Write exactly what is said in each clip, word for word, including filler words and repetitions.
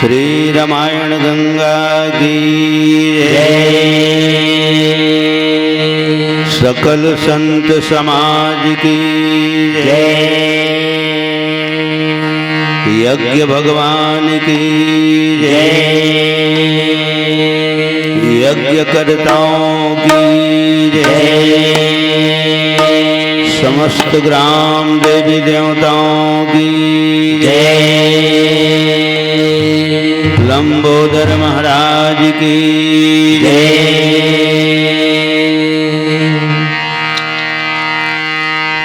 श्री रामायण गंगा की जय। सकल संत समाज की जय। यज्ञ भगवान की जय। यज्ञ कर्ताओं की जय। समस्त ग्राम देवी देवताओं की जय। लंबोदर महाराज की जय।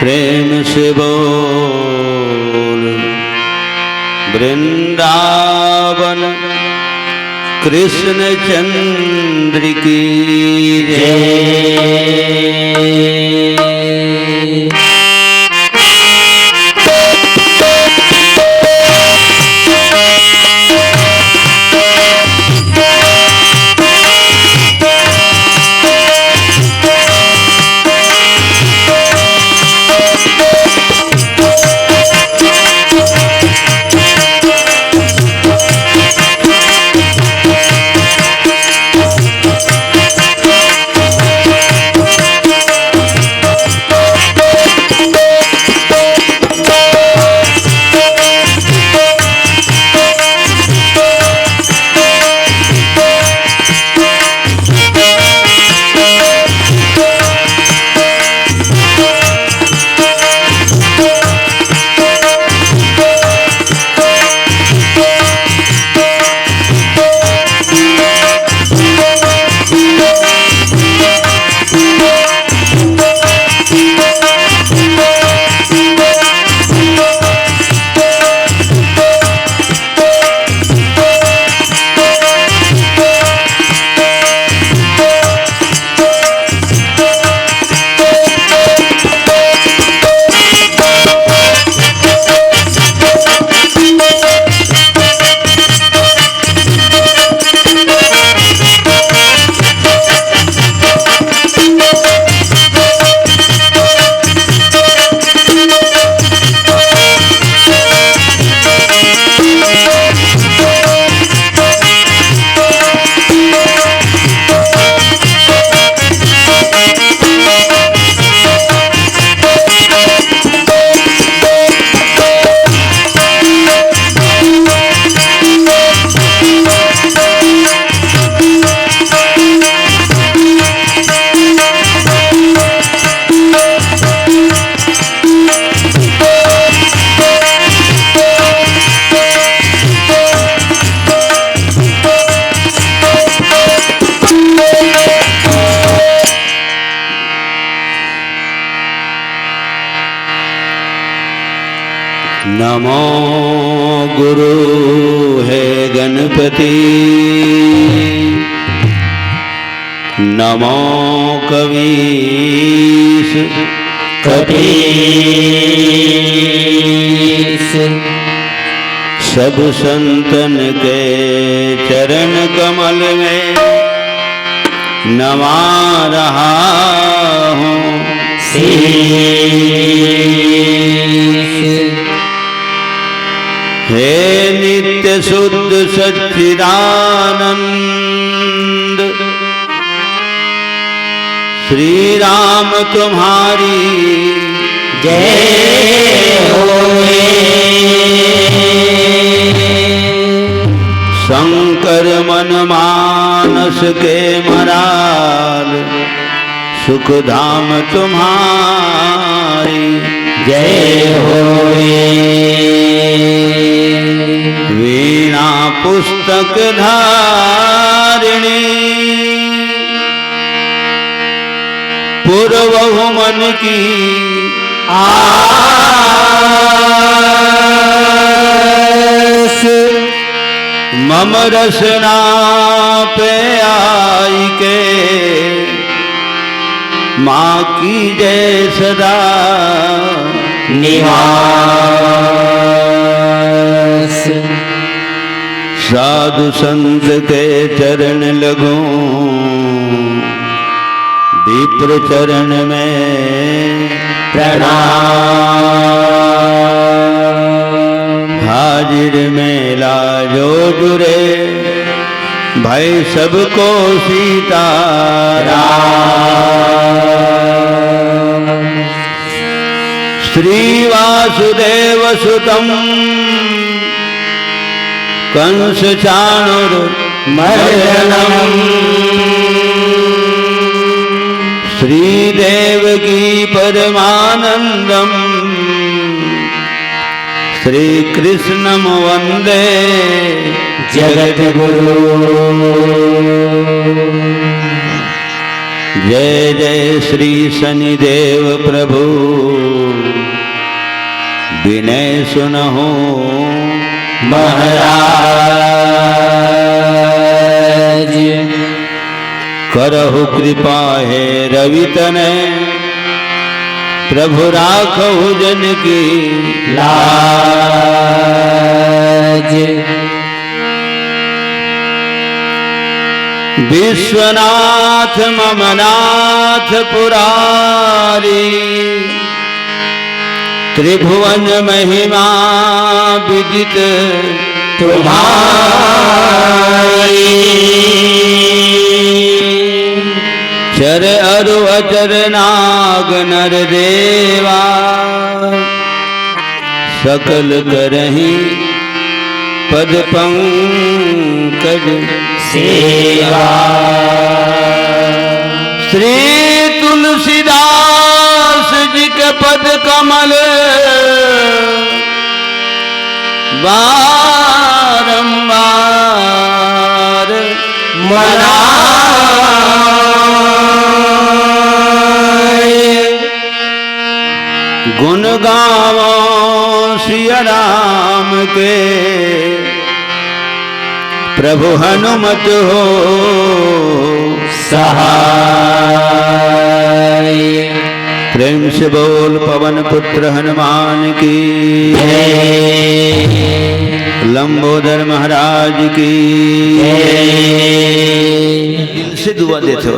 प्रेम से बोल वृंदावन कृष्ण चंद्र की जय। नमो गुरु हे गणपति, नमो कवीश कपीश। सब संतन के चरण कमल में नवा रहा हूँ शीश। हे नित्य शुद्ध सच्चिदानंद, श्री राम तुम्हारी जय होए। शंकर मन मानस के मराल, सुख धाम तुम्हारी जय होए। वीणा पुस्तक धारिणी, पुरवहु मन की आस। मम रसना पे आई के, माँ की जय सदा निवास। साधु संत के चरण लगूं, विप्र चरण में प्रणाम। हाय हाजिर मेला जो जुरे, भाई सबको सीताराम। श्री वासुदेव सुतम कंस चाणुर मर्दनम। श्री देवकी परमानंदम। श्री कृष्णम वंदे जगत गुरु। जय जय श्री शनिदेव प्रभु। विनय सुनहु महाराज। करहु कृपा हे रवि तनय, प्रभु राखहु जन की लाज। विश्वनाथ मम नाथ पुरारी, त्रिभुवन महिमा विदित तुम्हारी। चर अरु अचर नाग नर देवा, सकल करही पद पंकज सेवा। श्री तुलसीदास जी के पद कमल बारंबार मनाए। गुण गावो सिया राम के, प्रभु हनुमत हो सहाय। प्रेम से बोल पवन पुत्र हनुमान की जय। लंबोदर महाराज की जय। दिल से दुआ देत हो,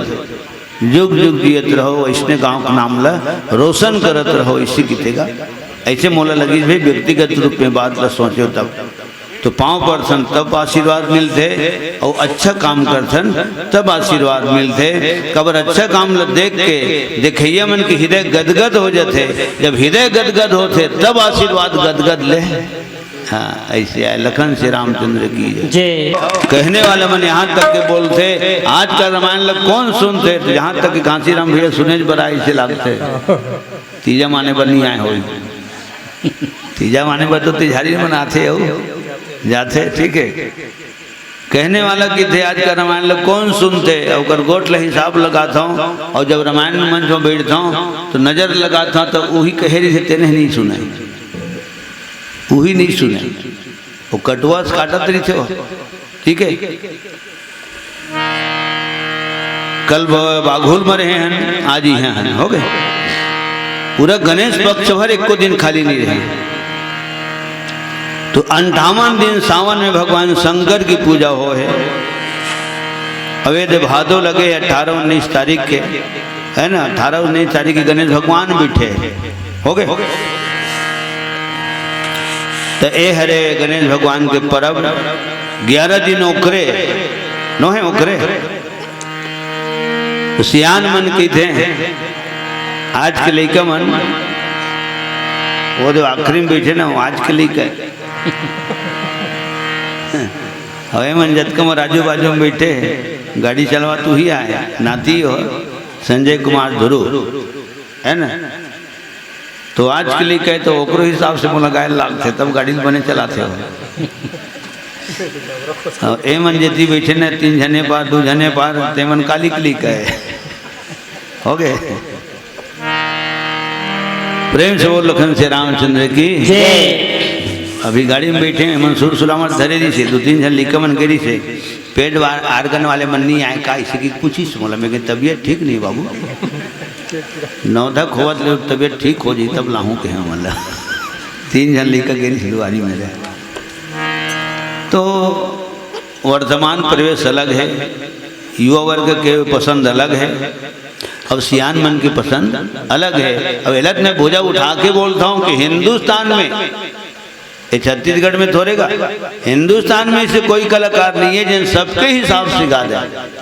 जुग जुग जियत रहो, अइसने गांव के नाम ला रोशन करत रहो, इसी की तेगा। ऐसे मोला लगी भाई, व्यक्तिगत रूप में बात ला सोचो तब तो पाँव परथन तब आशीर्वाद मिलथे, अउ अच्छा काम करथन तब आशीर्वाद मिलथे। काबर अच्छा काम ल देख के देखइया मन के हृदय गदगद हो जाथे। जब हृदय गदगद होथे तब आशीर्वाद गदगद ले। हाँ, ऐसे आय लखन श्री रामचंद्र की जय। जय। कहने वाले मन यहाँ तक के बोलथे, आज का रामायण ल कोन सुनथे, तो यहाँ तक कि घासीराम भैया सुने बर आए से लागथे। तीजा माने बर नहीं आए होई। तीजा माने बर तो तिजहारी मनाथे हो, जाथे, ठीक है। कहने वाला किथे, आज का रामायण ल कोन सुनथे, ओकर गोठ ल हिसाब लगाथंव, अउ जब रामायण मंच में बैठथंव, तो नजर लगाथंव, तो उही कहे रहिथे, तेने नहीं सुने, उही नहीं सुने, वो कटुआ से काटत रहिथे हो, ठीक है। कल ब-, बाघुल म रहे हन, आज इहाँ हन, हो गए। पूरा गणेश पक्ष भर एको दिन खाली नहीं रहे। तो अंठावन दिन सावन में भगवान शंकर की पूजा हो है। अवेद भादो लगे अठारह उन्नीस तारीख के, है ना, अठारह उन्नीस तारीख के गणेश भगवान बैठे, हो गए। तो ए हरे गणेश भगवान के परब, ग्यारह दिन ओकरे, नोहे ओकरे। तो सियान मन कहिथे, आज के लइका मन, वो तो आखिरी में बैठे ना, वो आज के लइका है। अबे मन जतका मोर आजू बाजू में बैठे, गाड़ी चलवा तू ही आए, नाती हो, संजय कुमार ध्रुव, है ना? तो आज के लइका तो ओकरो हिसाब से मोला गाय लागथे, तब गाड़ी ल बने चलाथे हो। अउ ए मन जेती बैठे न, तीन झने पार, दू झने पार, ते मन काली के लइका हे। हो गए। प्रेम से बोल लखन से रामचंद्र की जय। अभी गाड़ी में बैठे हैं, मन सुर सुलावत धरे रहिसे, दू तीन झन लइका मन गे रहिसे, पेट वार-, आर्गन वाले मन नहीं आए का, इसे की पूछिस मोला, मैं कहे, "तबीयत ठीक नहीं बाबू, नवधा खोवत ले, तबीयत ठीक हो जाई, तब लाहूं," कहे मोला। तीन झन लइका गे रहिसे दुआरी मेरे। तो वर्तमान परिवेश अलग है, युवा वर्ग के पसंद अलग है, अब सियान मन की पसंद अलग है। अब एलत मैं भुजा उठा के बोलता हूँ कि हिंदुस्तान में ये छत्तीसगढ़ में थोड़े गा, हिंदुस्तान में ऐसे कोई कलाकार नहीं है जिन सबके हिसाब से गा दे।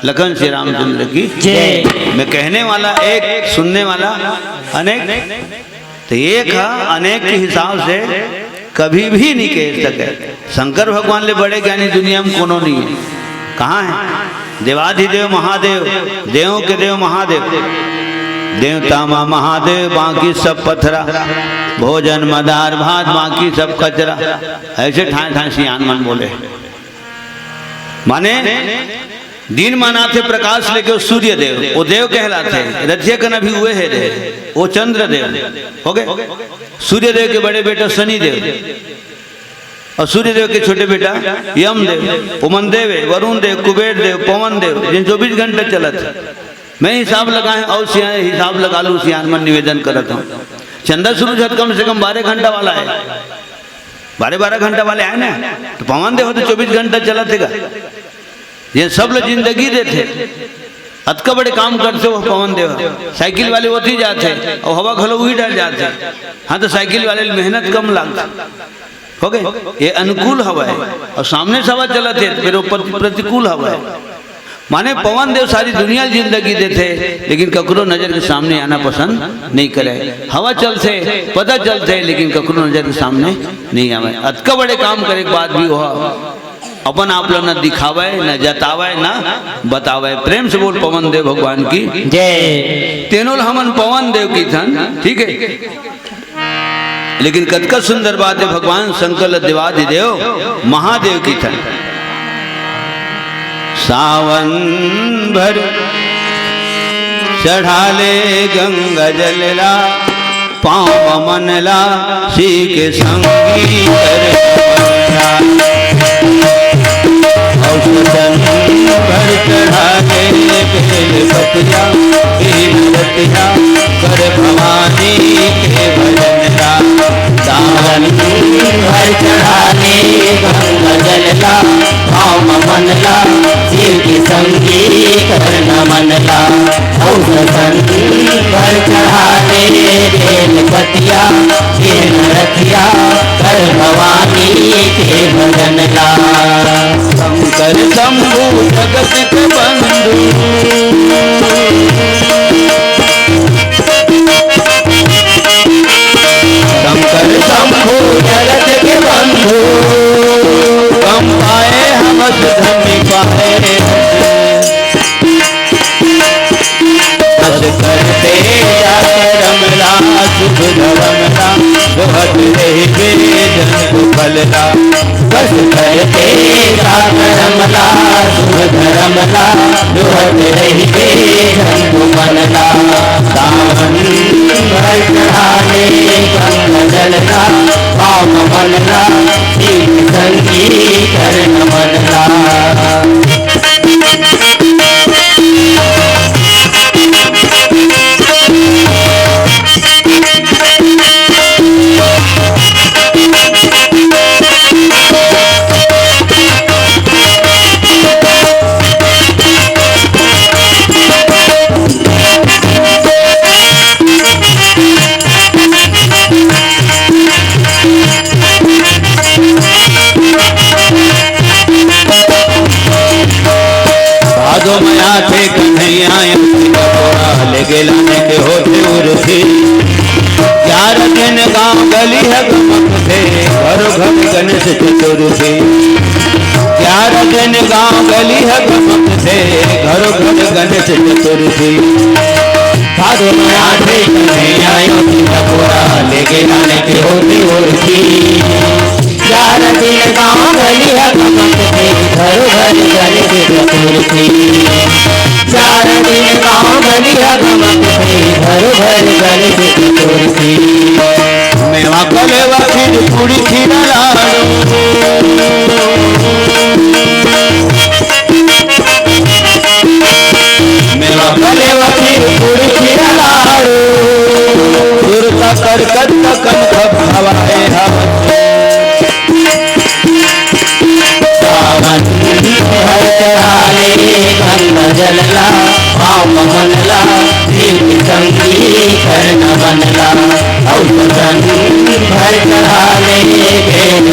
लखन श्री रामचंद्र की जय। मैं कहने वाला एक, सुनने वाला अनेक। तो एक हा अनेक के हिसाब से कभी भी नहीं कह सके। शंकर भगवान ले बड़े ज्ञानी दुनिया में कोनो नहीं है। कहाँ है? देवाधिदेव महादेव, देवों के देव महादेव। देवता माँ महादेव, बाकी सब पथरा। भोजन मदार भात, बाकी सब कचरा। ऐसे ठाए ठाए सियान मन बोले। माने दिन मानाथे प्रकाश लेके, वो सूर्य देव, वो देव कहलाथे। रथिया कन अभी उहे हे दे, वो चंद्र देव हो गए। सूर्य देव के बड़े बेटा शनि देव, और सूर्य देव के छोटे बेटा यम देव, उमन देव, वरुण देव, कुबेर देव, पवन देव, जिन चौबीस घंटा चलत हे। मैं हिसाब लगाए और सिया-, हिसाब लगा लूँ, सियान मन निवेदन करत हूँ। चंदा सुरुज हत कम से कम बारह घंटा वाला है, बारह बारह घंटा वाले आए ना, तो पवन देव तो चौबीस घंटा चलत हे गा। ये सब ल जिंदगी देथे, अतका बड़े काम करथे वो पवन देव। साइकिल वाले ओती जाथे और हवा घलो उही डर जाथे। हाँ, तो साइकिल वाले ल मेहनत कम लागथे। हो गए, ये अनुकूल हवा है और सामने से हवा चलत हे, फिर वो प्रति-, प्रतिकूल हवा है। माने पवन देव सारी दुनिया ल जिंदगी देथे, लेकिन ककरो नजर के सामने आना पसंद नहीं करे। हवा चलथे, पता चलथे, लेकिन ककरो नजर के सामने नहीं आवे। अतका बड़े काम करे के बाद भी वो अपन आप ला न दिखावे, न जतावे, न बतावे। प्रेम से बोल पवन देव भगवान की जय। तेनो ल हमन पवन देव किथन, ठीक है। लेकिन कतका सुंदर बात है, भगवान शंकर ल देवाधिदेव महादेव किथन। सावन भर चढ़ा ले गंगा जल ला, पाँव मन ला शिव के संगी कर नमन ला। औसतन भर चढ़ा ले बेल पतिया, दिन रतिया कर भवानी के भजन ला। सावन भर चढ़ा ले गंगा जल ला, पाँव मन ला शिव के संगी कर नमन ला। औसतन भर चढ़ा ले बेल पतिया, दिन रतिया कर भवानी के भजन ला। शंकर शंभु जगत के बंधु, शंकर शंभु जगत के बंधु, कम पाए हवस धन पाए। बस करते जा करम ला, शुभ धरम ला, जोहत रहिबे जन को फल ला। बस करते जा करम ला, शुभ धरम ला, जोहत रहिबे जन को फल ला। सावन भर चढ़ा ले गंगा जल ला, पावन मन ला, शिव संगी कर नमन ला। भादो मया थे कन्हैया, यमती का तोरा ले गेला ने के होते उर्फी। ग्यारह दिन गांव गली है गमक थे, घरों घर गणेश चतुर्थी। ग्यारह दिन गांव गली है गमक थे, घरों घर गणेश चतुर्थी। भादो मया थे कन्हैया, यमती का तोरा ले गेला ने के होते उर्फी। चार दिन गाँव गली है गमक थे, घर घर गणेश चतुर्थी। चार दिन गाँव गली है गमक थे, घर घर गणेश चतुर्थी। मेवा कलेवा खीर पूरी खीर लाडू। मेवा कलेवा खीर पूरी खीर लाडू। सुरता करकट का कन खप खवाए हवत। सावन हर चढ़ाले गंगा जलला, पाँव मनला, शिव संगी करण बनला। औसतन भर चढ़ाले बेल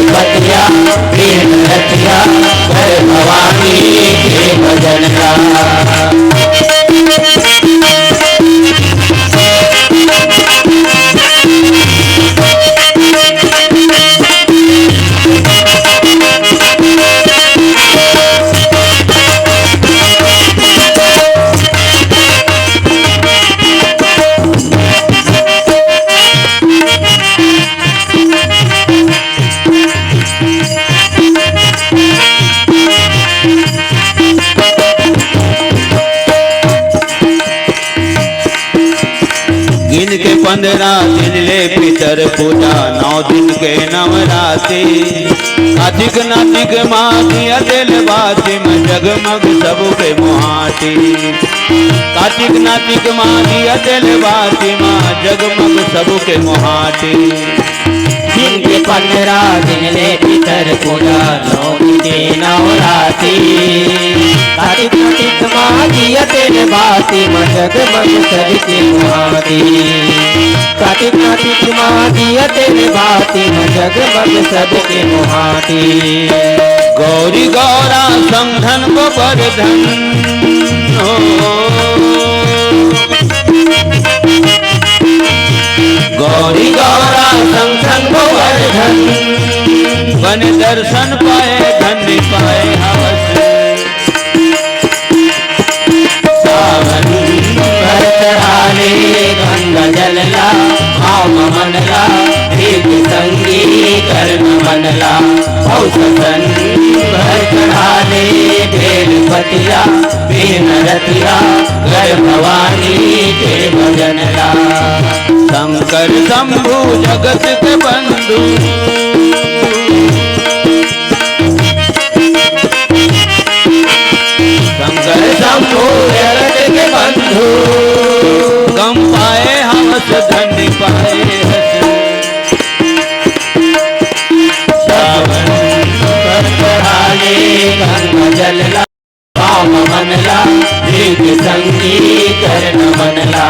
इनके पंद्रह दिन ले पितर पूजा, नौ दिन के नवरात्रि। कातिक नातिक माँ दिया तेल बाती म, जगमग सबके मुहाटी। कातिक नातिक माँ दिया तेल बाती म, जगमग सबके मुहाटी। दिन के पंद्रह दिन ले पितर पूजा, नौ दिन के नवरात्रि। कातिक नातिक माँ दिया तेल बाती म, जगमग सबके मुहाटी। कातिक नातिक माँ दिया तेल बाती म, जगमग सबके मुहाटी। गौरी गौरा संग धन गोवर्धन हो। गौरी गौरा संग संग गोवर्धन, बन दर्शन पाए धन्य पाए हवस। सावन भर चढ़ाले गंगा जलला, भाव मनला, प्रीत संगी कर नमनला। औ ससन भर चढ़ाले बेल पतिया, बिन रतिया, कर भवानी के भजनला। शंकर शंभु जगत के बंधु, शंकर शंभु जगत के बंधु, गम पाए हवस धन पाए हस। सावन भर चढ़ाले गंगा जलला, भाव मनला, प्रीत संगी कर नमनला।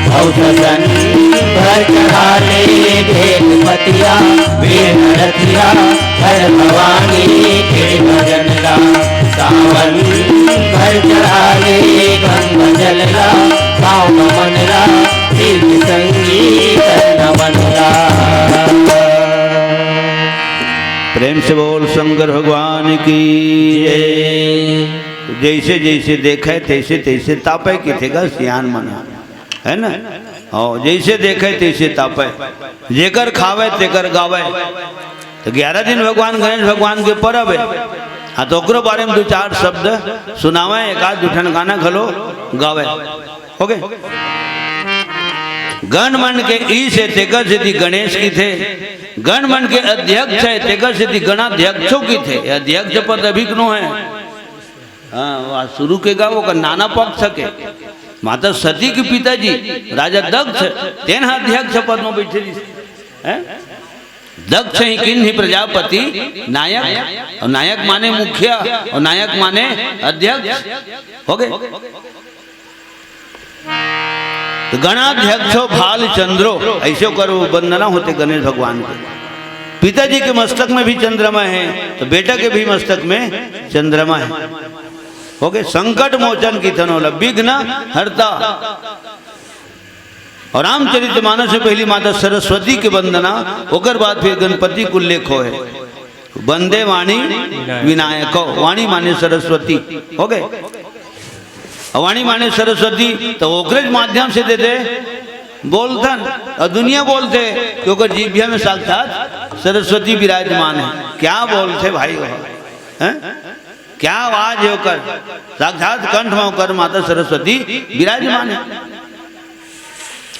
औ ससन भर चढ़ाले बेल पतिया, बिन रतिया, हर भवानी के भजनला। सावन भर चढ़ाले गंगा जलला, भाव मनला, प्रीत संगी कर नमनला। प्रेम से बोल शंकर भगवान की जय। जैसे जैसे देखे तैसे तैसे तापे किथे का सियान मना, है ना? और जैसे देखे तैसे तापे, जेकर खावे तेकर गावे। तो ग्यारह दिन भगवान गणेश भगवान के परब है। हाँ, तो ओकरो बारे में दो चार शब्द सुनावे, एक आध दू ठन गाना घलो गावे। OK। गण मन के ईश है, तेकर सेती गणेश किथे। गण मन के अध्यक्ष है, तेकर सेती गणाध्यक्षो किथे। ये अध्यक्ष पद अभी कनो है। हाँ, वह शुरू के गा, ओकर नाना पक्ष के। माता सती के पिताजी राजा दक्ष, तेन ह अध्यक्ष पद में बैठे रहिस। हैं? दक्ष ही किन्ही प्रजापति नायक, और नायक माने मुखिया, और नायक माने अध्यक्ष। OK। तो गणाध्यक्षो भाल चंद्रो, ऐसे ओकर वंदना होथे गणेश भगवान के। पिताजी के मस्तक में भी चंद्रमा है, तो बेटा के भी मस्तक में चंद्रमा है। OK, संकट मोचन किथन ओला, विघ्न हरता। और रामचरित मानस में पहली माता सरस्वती के वंदना, ओकर बाद फिर गणपति के उल्लेख होय। वंदे वाणी विनायको, वाणी माने सरस्वती। OK, वाणी माने सरस्वती, तो ओकरे माध्यम से दे दे बोलथन, और दुनिया बोलथे कि ओकर जीभिया में साक्षात सरस्वती विराजमान है। क्या बोलथे भाई वो, हैं? क्या आवाज है ओकर, साक्षात कंठ में ओकर माता सरस्वती विराजमान है।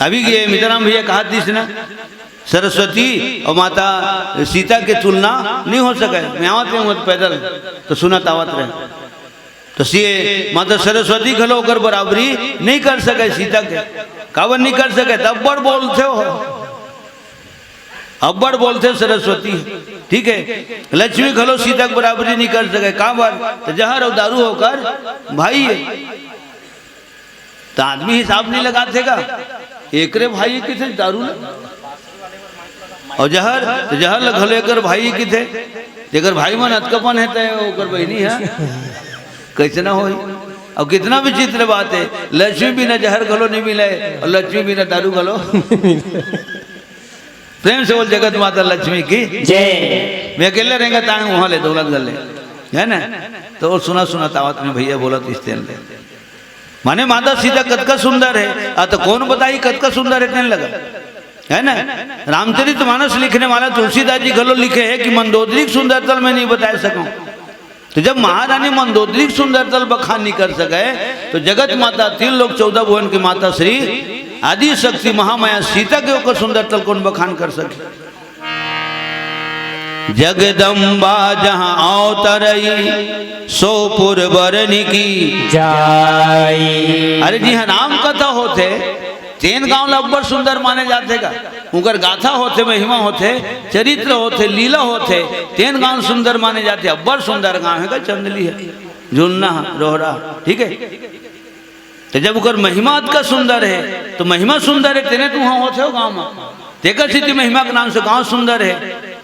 अभी ये मिताराम भैया कहा दिस ना, सरस्वती और माता सीता के तुलना नहीं हो सके। मैं आवत रहे हूँ पैदल, तो सुनत आवत रहे। तो सीए माता सरस्वती घलो ओकर बराबरी नहीं कर सके सीता के। काबर नहीं कर सके? तब बड़ बोलथे हो, अब्बड़ बोलथे सरस्वती। ठीक है, लक्ष्मी घलो सीता के बराबरी नहीं कर सके। काबर? तो जहर और दारू ओकर भाई है। तो आदमी हिसाब नहीं लगाथे का, एकरे भाई किथे दारू ल, और जहर, तो जहर ल घलो एकर भाई किथे। जेकर भाई मन अतकपन है, तो ओकर बहिनी है, कैसे ना होई? और कितना विचित्र बात है, लक्ष्मी बिना जहर घलो नहीं मिले और लक्ष्मी बिना दारू घलो। प्रेम से बोल, जगत माता लक्ष्मी की जय। मैं अकेले रहेंगे, तांग वहां ले दौलत गले, है ना? तो वो सुना सुना तावत में भैया बोलत इस तेन ले, माने माता सीता कतका सुंदर है, आ तो कौन बताई कतका सुंदर है, तेन लगा, है ना? रामचरित मानस लिखने वाला तुलसीदास जी घलो लिखे है कि मंदोदरी की सुंदरता मैं नहीं बता सकूं। तो जब महारानी मंदोदरी की सुंदरता बखान नहीं कर सके, तो जगत माता, तीन लोक चौदह भुवन की माता श्री आदि शक्ति महामाया सीता के ओकर सुंदरता ल कोन बखान कर सके? जगदम्बा जहाँ अवतरई, सो पुर बरनि की जाई। अरे, जिहाँ राम कथा होथे, तेन गांव ला अब्बड़ सुंदर माने जाथे का? उनकर गाथा होथे, महिमा होथे, चरित्र होथे, लीला होथे, तेन गांव सुंदर माने जाथे। अब्बड़ सुंदर गांव हे का? चंदली हे, जुन्ना, रोहरा, ठीक हे। तो जब ओकर महिमा अतका सुंदर हे, तो महिमा सुंदर हे, तेने तो उहाँ होथे हो गांव में। तेकर सेती महिमा के नाम से गांव सुंदर हे।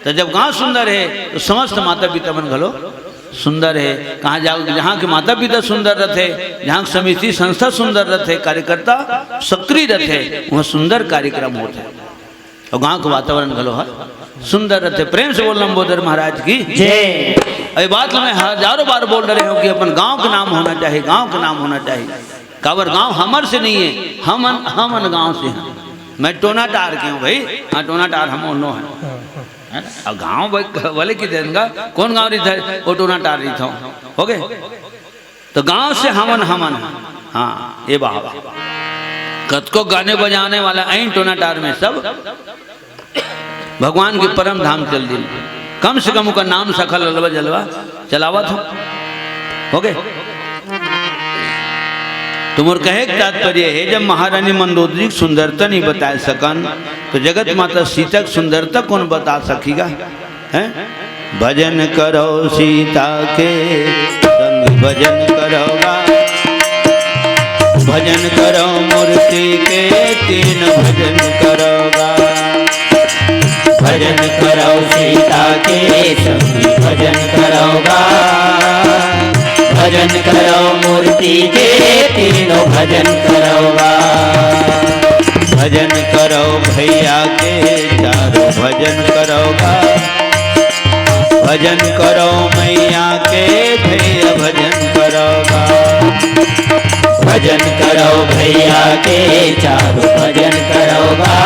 तो जब गांव सुंदर हे, तो समस्त माता पिता मन घलो सुंदर हे। कहाँ जा, जहाँ के माता पिता सुंदर रथे, जहाँ के समिति संस्था सुंदर रथे, कार्यकर्ता सक्रिय रथे, वहाँ सुंदर कार्यक्रम होथे। और गांव के वातावरण घलो ह सुंदर रथे। प्रेम से बोल लंबोदर महाराज की जय। ये बात मैं हजारों बार बोल रहे हूँ कि अपन गांव के नाम होना चाहिए, गांव के नाम होना चाहिए। काबर गांव हमर से नहीं है, हमन, हमन गांव से हैं। मैं टोना टार के हूँ भाई, हाँ, टोना टार हम ओनो है, है ना? अब गांव भाई, बोले कि देन का कौन गांव रहिथे, वो टोना टार रहिथे, हो गए। तो गांव से हमन, हमन, हाँ, ये बात। कतको गाने बजाने वाला ऐन टोना टार में सब भगवान के परम धाम चल दिन। कम से कम ओकर नाम सखा ललवा जलवा चलावत हो। हो गए? तो मोर कहे के तात्पर्य हे, जब महारानी मंदोदरी के सुंदरता नहीं बता सकन, तो जगत माता सीता के सुंदरता कौन बता सकेगा? हैं? भजन करो सीता के संग भजन करोगा, भजन करो मूर्ति के तीन भजन करोगा। भजन करो सीता के संग भजन करोगा, भजन करो मूर्ति के तीनों भजन करोगा। भजन करो भैया के चारों भजन करोगा। भजन करो मैया के भैया भजन करोगा। भजन करो भैया के चारों भजन करोगा।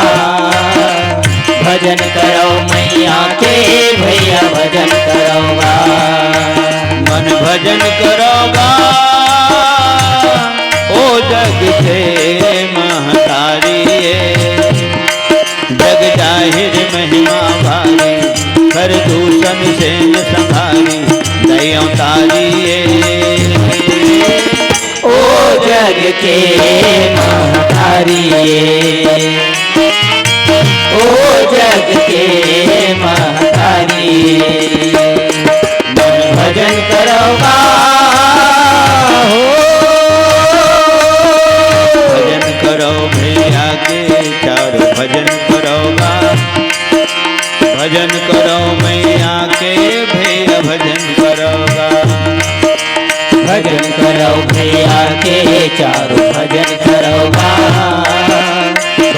भजन करो मैया के भैया भजन करोगा। मन भजन करोगा ओ जग के महतारी। जग जाहिर महिमा भारी, कर दूषण से न संभारी, दयो तारी। ओ जग के महतारी, ओ जग के महतारी। मन भजन करोगा हो। भजन करो भैया के चारों भजन करोगा। भजन करो मैया के भैया भजन करोगा। भजन करो भैया के चारों भजन करोगा।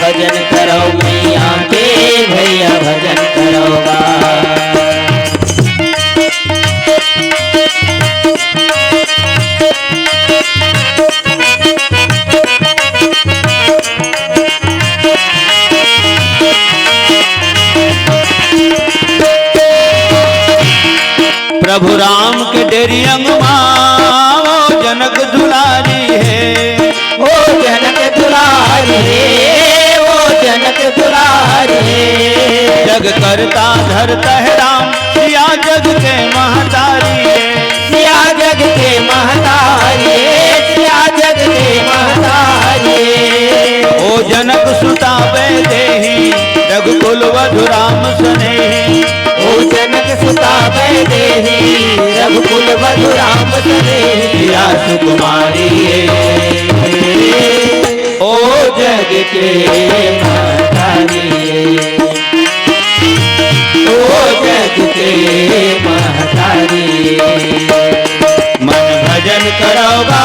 भजन करो मैया के भैया भजन करोगा। प्रभु राम के डेरी अंगमा वो जनक दुलारी हे। ओ जनक दुलारी हे, ओ जनक दुलारी हे। जग करता धरता है राम, सिया जग के महतारी हे। सिया जग के महतारी हे, सिया जग के महतारी हे। ओ जनक सुता वैदेही, रघुकुल वधु राम सनेही। ओ जनक सुता वैदेही, रघुकुल वधु राम सनेही। या सुकुमारी हे, ओ जग के महतारी हे, ओ जग के महतारी हे। मन भजन करोगा।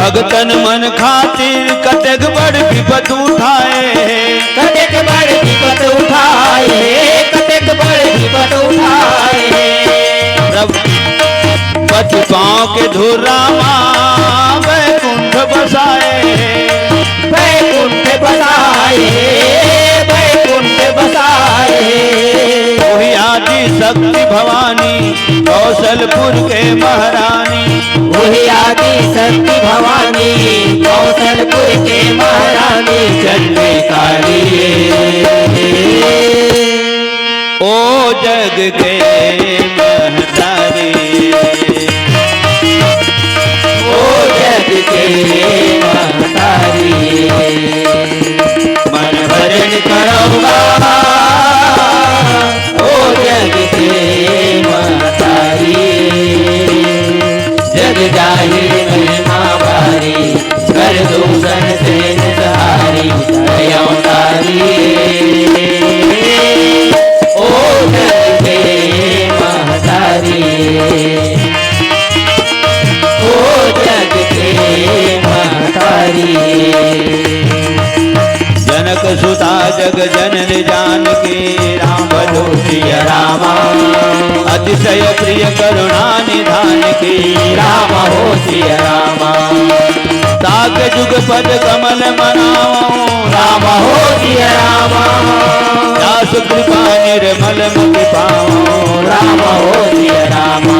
भगतन मन खातिर कतेक बड़ विपत उठाए हे। कतेक बड़ विपत उठाए हे, कतेक बड़ विपत उठाए हे। प्रभु पति पाँव के धूर रामा बैकुंठ बसाए हे। बैकुंठ बसाए हे, बैकुंठ बसाए हे। वही आदि शक्ति भवानी कौशलपुर के महारानी। वही आदि शक्ति भवानी कौशलपुर के महारानी चंडी काली। ओ जग के महतारी, ओ जग के महतारी, मन भजन करौगा। ओ जग के महतारी, जग जाहिर महिमा भारी, कर दूषण से निसहारी, दया तारी। ओ जग के महतारी, ओ जग के महतारी। जनक सुता जग जननी जानकी, राम भजो सिय रामा। अतिशय प्रिय करुणा निधान की, राम हो सिय रामा। ताके जुग पद कमल मनावो, राम हो सिय रामा। दास कृपा निर्मल मुखि पावो, राम हो सिय रामा।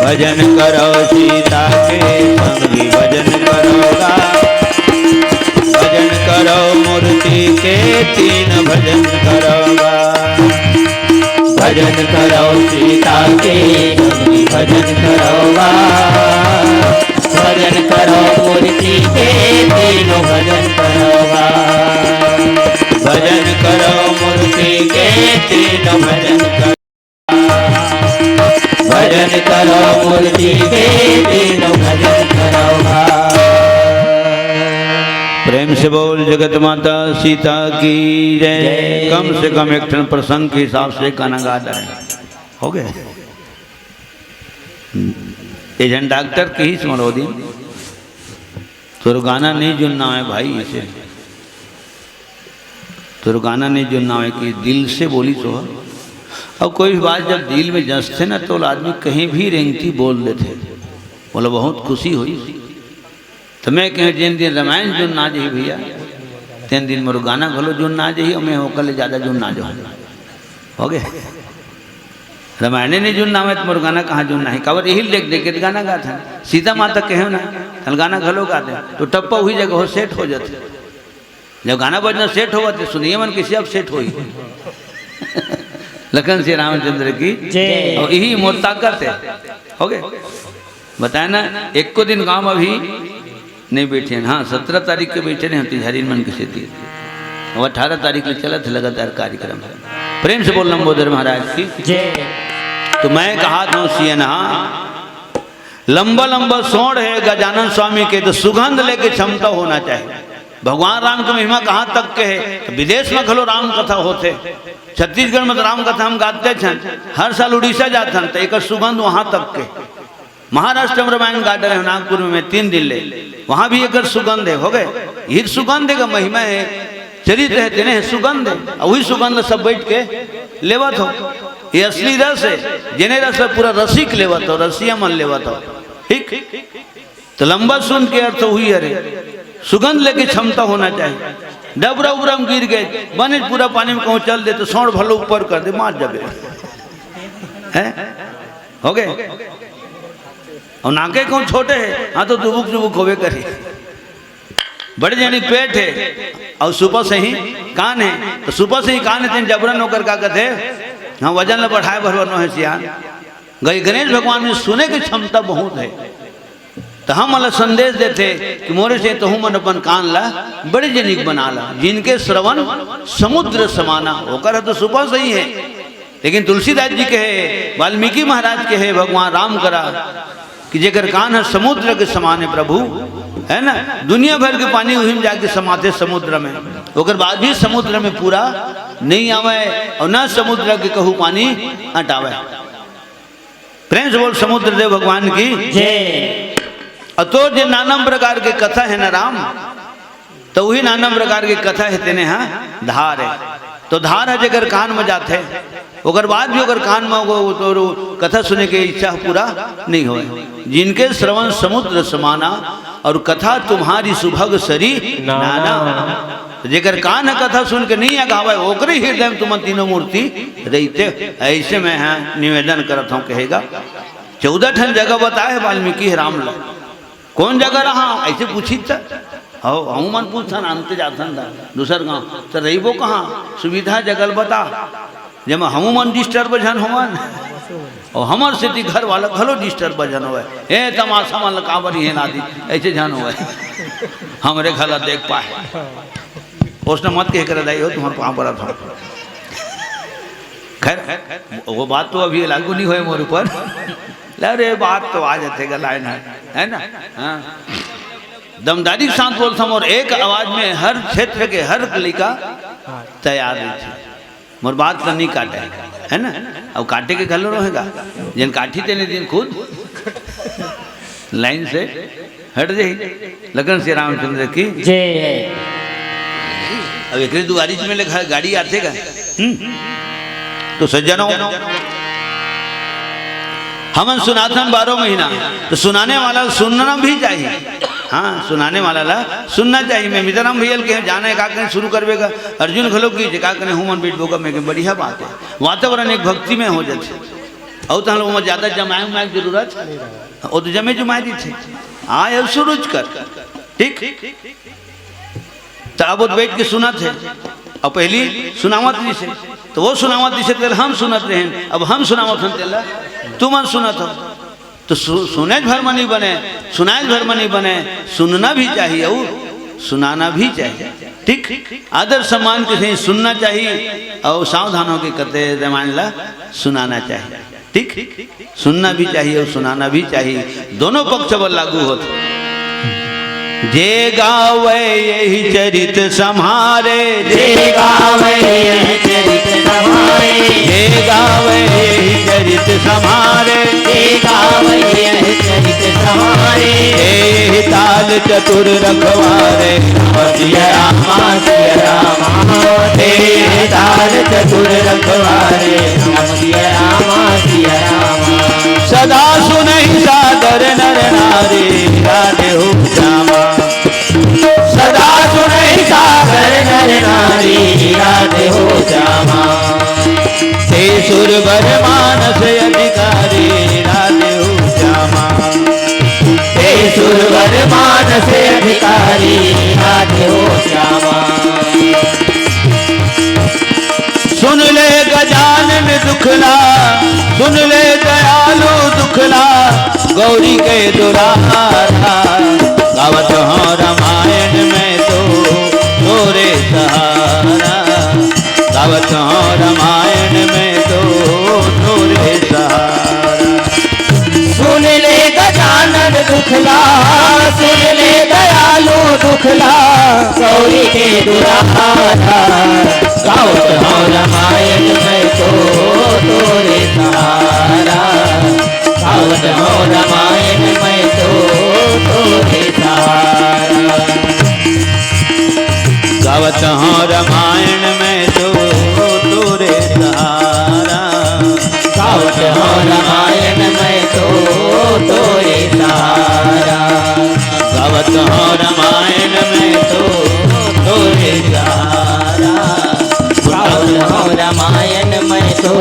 भजन करो सीता के संगी भजन करोगा। भजन करो मूर्ति के तीन भजन करोगा। भजन करो सीता के भजन करोगा। भजन करो मूर्ति के तीनों भजन करोगा। भजन करो मूर्ति के तीनों भजन करो। भजन करो मूर्ति के तीनों भजन करोगा। प्रेम से बोल जगत माता सीता की जय। जय। कम से कम एक ठन प्रसंग के हिसाब से गाना गा दे। हो गए? ये जन डॉक्टर कहिस मोर ओ दिन, तोर गाना नहीं जुन्ना है भाई, इसे तोर गाना नहीं जुन्ना है कि दिल से बोली तो। अब कोई भी बात जब दिल में जसथे ना, तो आदमी कहीं भी रेंगती बोल देथे। बोला, बहुत खुशी हुई। तो मैं कहें, जिन दिन रामायण जुन्ना जही भैया, तेन दिन मोर गाना घलो जुन्ना जही, और मैं ओकर ले ज्यादा जुन्ना जाहूँ। हो गए? रामायणे नहीं जुन्ना है तो मोर गाना कहाँ जुन्ना है? काबर यही देख देख के गाना गात है। सीता माता कहे ना, तन गाना घलो गाते, तो टप्पा वही जगह हो, सेट हो जाते। जब गाना बजना सेट होवत हे, सुनिए मन किसी अब सेट होई। लखन श्री रामचंद्र की जय। और यही मोर ताकत है। हो गए? बताए ना, एको दिन गांव में अभी नहीं बैठे हैं। हाँ, सत्रह तारीख के बैठे नहीं होती हरिन मन की सेती। अब अठारह तारीख ले चलत हे लगातार कार्यक्रम। प्रेम से बोल लंबोदर महाराज की। जय। तो मैं कहा था सियनहा, लंबा लंबा सोंड़ है गजानन स्वामी के, तो सुगंध लेके क्षमता होना चाहिए। भगवान राम के महिमा कहाँ तक के है, तो विदेश में घलो राम कथा होथे। छत्तीसगढ़ में तो राम कथा हम गाते छन, हर साल उड़ीसा जात हन, तो एकर सुगंध वहां तक के। महाराष्ट्र में रामायण गा डरे हैं नागपुर में, मैं तीन दिन ले, वहां भी एकर सुगंध है। हो गए, ये सुगंध का महिमा है, चरित्र है, तेने है सुगंध है, और वही सुगंध सब बैठ के लेवत हो। ये असली रस है, जेने रस है पूरा रसिक लेवत हो, रसिया मन लेवत हो। ठीक, तो लंबा सुन के अर्थ हुई, अरे सुगंध लेके क्षमता होना चाहिए। डबरा उबरा में गिर गए, बने पूरा पानी में कहूँ चल दे तो सोंड़ भलो ऊपर कर दे, मार जाबे। हैं? हो गए? और नाके कहूँ छोटे है, हाँ तो दुबुक दुबुक होवे करे। बड़े जनी पेट है और सुपा सही कान है, तो सुपा सही कान है, तेन जबरन ओकर का कथे, हाँ, वजन ला बढ़ाए भरवर नो है सियान। गई गणेश भगवान में सुने की क्षमता बहुत है, तो हम वाला संदेश देथे कि मोरे से तहु मन अपन कान ला बड़े जनिक बना ला, जिनके श्रवण समुद्र समाना, ओकर तो सुपा सही है। लेकिन तुलसीदास जी कहे, वाल्मीकि महाराज कहे भगवान राम करा कि जेकर कान है समुद्र के समान है प्रभु, है ना, दुनिया भर के पानी उही में जाके समाथे समुद्र में, ओकर बाद भी समुद्र में पूरा नहीं आवे और ना समुद्र के कहू पानी अटावे। प्रेम से बोल समुद्र देव भगवान की। जय। अउ तोर जे नाना प्रकार के कथा हे ना राम, त उही नाना प्रकार के कथा हे तेने हा धार हे। त धार ह जेकर कान म जाथे, ओकर बाद भी ओकर कान म वो, वो, वो कथा सुने के इच्छा पूरा नहीं होय। जिनके श्रवण समुद्र समाना और कथा तुम्हारी सुभग सरी नाना। नाना। त जेकर कान ह कथा सुन के नहीं अघावय, ओकरे हृदय म तुमन तीनों मूर्ति रहिथे। अइसे मैं हा निवेदन करत हंव, कहेगा। चौदह ठन जगह बताय हे वाल्मीकि ह राम ला। कोन जगह रहा? अइसे पूछिस त। हव, हमू मन पूछथन, आनते जाथन त दूसर गांव, त रहिबो कहां? सुविधा जगह ल बता, जेमा हमू मन disturb झन होवन, अउ हमर सेती घर वाला घलो disturb झन होवय। ए तमाशा मन ल काबर इहें ला दिस, अइसे झन होवय। हमरे घर ला देख पाय। ओसने मत कहे कर दाई हो, तुम्हर पांव परत हंव। खैर, वो बात तो अभी लागू नहीं होय मोर ऊपर। अरे, बात तो आ जाथे गा, लाइन हे, हे ना? हां। दमदारी के साथ बोलथंव, अउ एक आवाज में हर क्षेत्र के हर लइका तैयार रहिथे। मोर बात ला नहीं काटे, हे ना? अउ काटे के घलो रहेगा, जेन काटही तेने दिन खुद लाइन से हट जाही। लखन श्री रामचंद्र की जय। अब एकरे दुआरी में ले घ-, गाड़ी आथे गा। हम्म। तो सज्जनों, हमन सुनाथन बारह महीना, त सुनाने वाला सुनना भी चाहिए। हां, सुनाने वाला ला सुनना चाहिए। मैं मिताराम भैया ल कहेंव, जाना हे का करें, शुरू करबे गा। अर्जुन घलो कहिस, का करें, हमू मन बइठबो गा। मैं कहेंव बढ़िया बात हे, वातावरण एक भक्ति में हो जाथे। अउ तहन लोग में ज्यादा जमाए उमाए के जरूरत, वो तो जमे जुमाए दिथे। आय अउ शुरू कर, ठीक? त अब वो बइठ के सुनत हे, अउ पहिली सुनावत रिहिसे, त वो सुनावत रिहिसे, तेला हम सुनत रहेन, अब हम सुनावत हन तेला तुमन सुनत हव। त सु-, सुनेच भर म नइ बने, सुनाएच भर म नइ बने, सुनना भी चाहिए अउ सुनाना भी चाहिए। ठीक, आदर सम्मान के सही सुनना चाहिए अउ सावधान होके कथे रामायण ला सुनाना चाहिए। ठीक, सुनना भी चाहिए अउ सुनाना भी चाहिए, दोनों पक्ष बर लागू होथे। जे गावै एहि चरित सम्हारे, जे गावै एहि चरित सम्हारे, जे गावै एहि चरित सम्हारे, जे गावै एहि चरित सम्हारे। एहि ताल चतुर रखवारे, सिया रामा, सिया रामा। एहि ताल चतुर रखवारे, सिया रामा, सिया रामा। सदा सुनहि सादर नर नारी, राधे हो श्यामा। सदा सुनहि सादर नर नारी, राधे हो श्यामा। ते सुरवर मानस अधिकारी, राधे हो श्यामा। ते सुरवर मानस अधिकारी, राधे हो श्यामा। सुन ले गजानन दुखला, सुन ले दयालु दुखला, गौरी के दुलारा। गावत हंव रामायण मैं तो तोरे सहारा, गावत हंव रामायण मैं तो तोरे सहारा। सुन ले गजानन दुखला, सुन ले दयालु दुखला, गौरी के दुलारा। गावत हंव रामायण मैं तो तोरे सहारा, गावत हंव रामायण मैं तो तोरे सहारा। गावत हंव रामायण मैं तो तोरे सहारा। गावत हंव रामायण मैं तो तोरे सहारा। गावत हंव रामायण मैं तो तोरे सहारा। गावत हंव रामायण मैं तो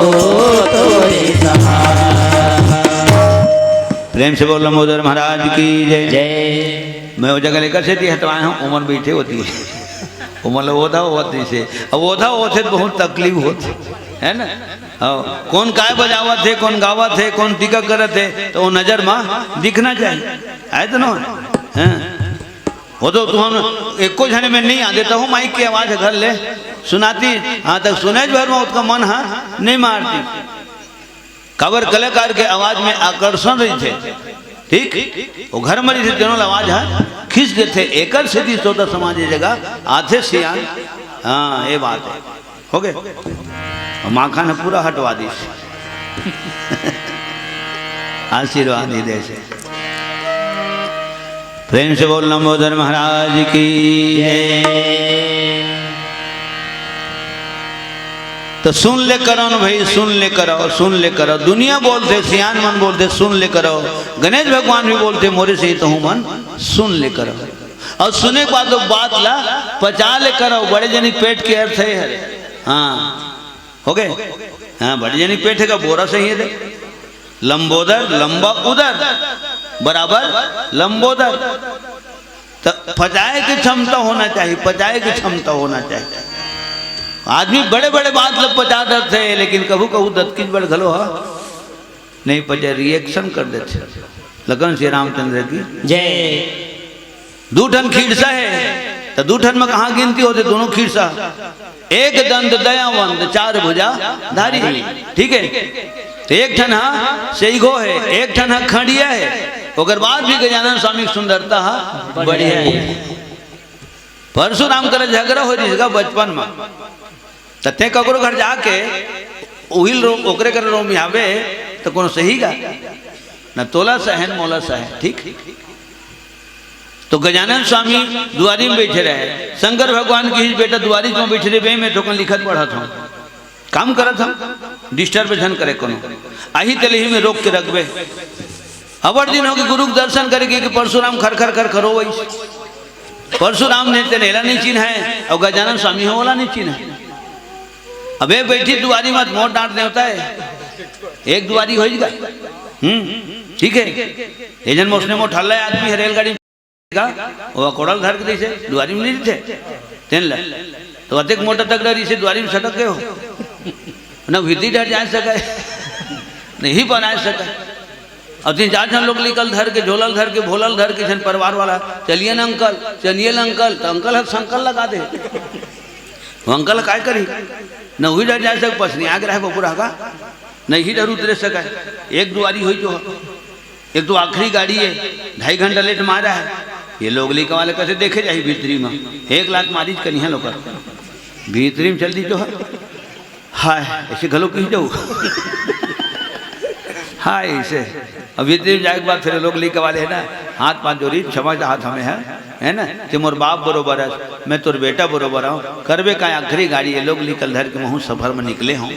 तोरे सहारा। प्रेम से बोल लंबोदर महाराज की जय। जय। मैं वो जगह लेकर से दी हटवाए हूँ, उमर बैठे होती है। उमर लोग ओधा होत जैसे, अब ओधा होत है तो बहुत तकलीफ होत है, है ना? हाँ, कौन काय बजावत है, कौन गावत है, कौन टीका करत है, तो वो नजर में दिखना चाहिए, है तो ना? हाँ। वो तो तुम एको झने में नहीं आ देता हूँ, माइक की आवाज घर ले सुनाती, हाँ, तक सुने भर में उसका मन, हाँ, नहीं मारती। काबर कलाकार के आवाज में आकर्षण रहिथे, ठीक? वो घर में रहिथे, तेनो आवाज ह खींच देथे। एकर सेती श्रोता समाज ये जगह आथे सियान। हाँ, ये बात है। हो गए? और माखन ह पूरा हटवा दीस। आशीर्वाद ही दे से। प्रेम से बोल लंबोदर महाराज की जय। तो सुन ले करो न भाई, सुन ले करो, सुन ले करो। दुनिया बोलथे, सियान मन बोलथे, सुन ले करो। गणेश भगवान भी बोलथे, मोरे से ही तो हूँ मन, सुन ले करो। और सुने के बाद तो बात ला पचा ले करो, बड़े जनी पेट के अर्थ है हरे। हाँ, हो गए। हाँ, बड़े जनी पेट है का बोरा सही है दे। लंबोदर, लंबा उदर, बराबर लंबोदर। त पचाए के क्षमता होना चाहिए, पचाए के क्षमता होना चाहिए। आदमी बड़े-बड़े बात ल पचा डरथे, लेकिन कभू-कभू दतकिच बड़ घलो ह, नहीं पचे, reaction कर देथे। लखन श्री रामचंद्र की जय। दू ठन खीरसा हे, त दू ठन म कहाँ गिनती होथे? दोनों खीरसा। एक दंत दयावंत, चार भुजा धारी। ठीक है, त एक ठन ह सेइघो हे, एक ठन ह खंडिया हे। ओकर बाद भी गजानन स्वामी के सुंदरता ह बढ़िया हे। परशुराम करा झगड़ा हो जिसका बचपन म, त तें ककरो घर जाके उहिल रो-, ओकरे कर रोमियाबे, त कोनो सही गा? न तोला सहे, न मोला सहे। ठीक, तो गजानन स्वामी दुआरी में बैठे रहे। शंकर भगवान की बेटा दुआरी में बैठे रहे, बे मैं थोकन लिखत पढ़त हूँ, काम करत हूँ, disturb झन करे कोनो। आही तले ही में रोक के रखबे। अबड़ दिन हो गए गुरु के दर्शन करे के कि परशुराम खर खर खर खर रोवइस। परशुराम ने तेन एला नहीं चिन्ह है और गजानन स्वामी हो ओला नहीं चिन्ह है। अबे बैठी दुआरी मत मोर डांट देवता है, एक दुआरी हो जाएगा। हम्म, ठीक है। ये जन मोसने मोर ठल्ला आदमी है रेलगाड़ी का, वो कोड़ल धर के दिसे, दुआरी में नहीं दिसे, तेन ला। तो अतेक मोटा तगड़ा रही से दुआरी में सटक गए हो। न भीतरी डर जा सके, नहीं बना सके। अब तीन चार जन लोग निकल धर के, झोलल धर के, भोलल धर के, जन परिवार वाला, "चलिए ना अंकल, चलिए ना अंकल," तो अंकल ह संकल लगा दे। वो अंकल काय करी? न हुई डर जा सके, पसनी आग रहे बबुरा का, नहीं डर उतरे सके। एक दुआरी हुई जो एक तो आखिरी गाड़ी है, ढाई घंटा लेट मारा है। ये लोग लेकर वाले कैसे देखे जाही भीतरी में, एक लात मारी कनिहा लोग भीतरी में चल दी जो है। हाय, ऐसे घलो कही जाऊ। हाय, ऐसे। अब भीतरी में जाए के बाद फिर लोग लेकर वाले है ना, हाथ पांच जोड़ी, क्षमा चाहत हमें है, है ना? ते मोर बाप बरोबर है, मैं तोर बेटा बरोबर हूँ। करबे का आखिरी गाड़ी ये लोग निकल धर के महू सफर में निकले हूँ।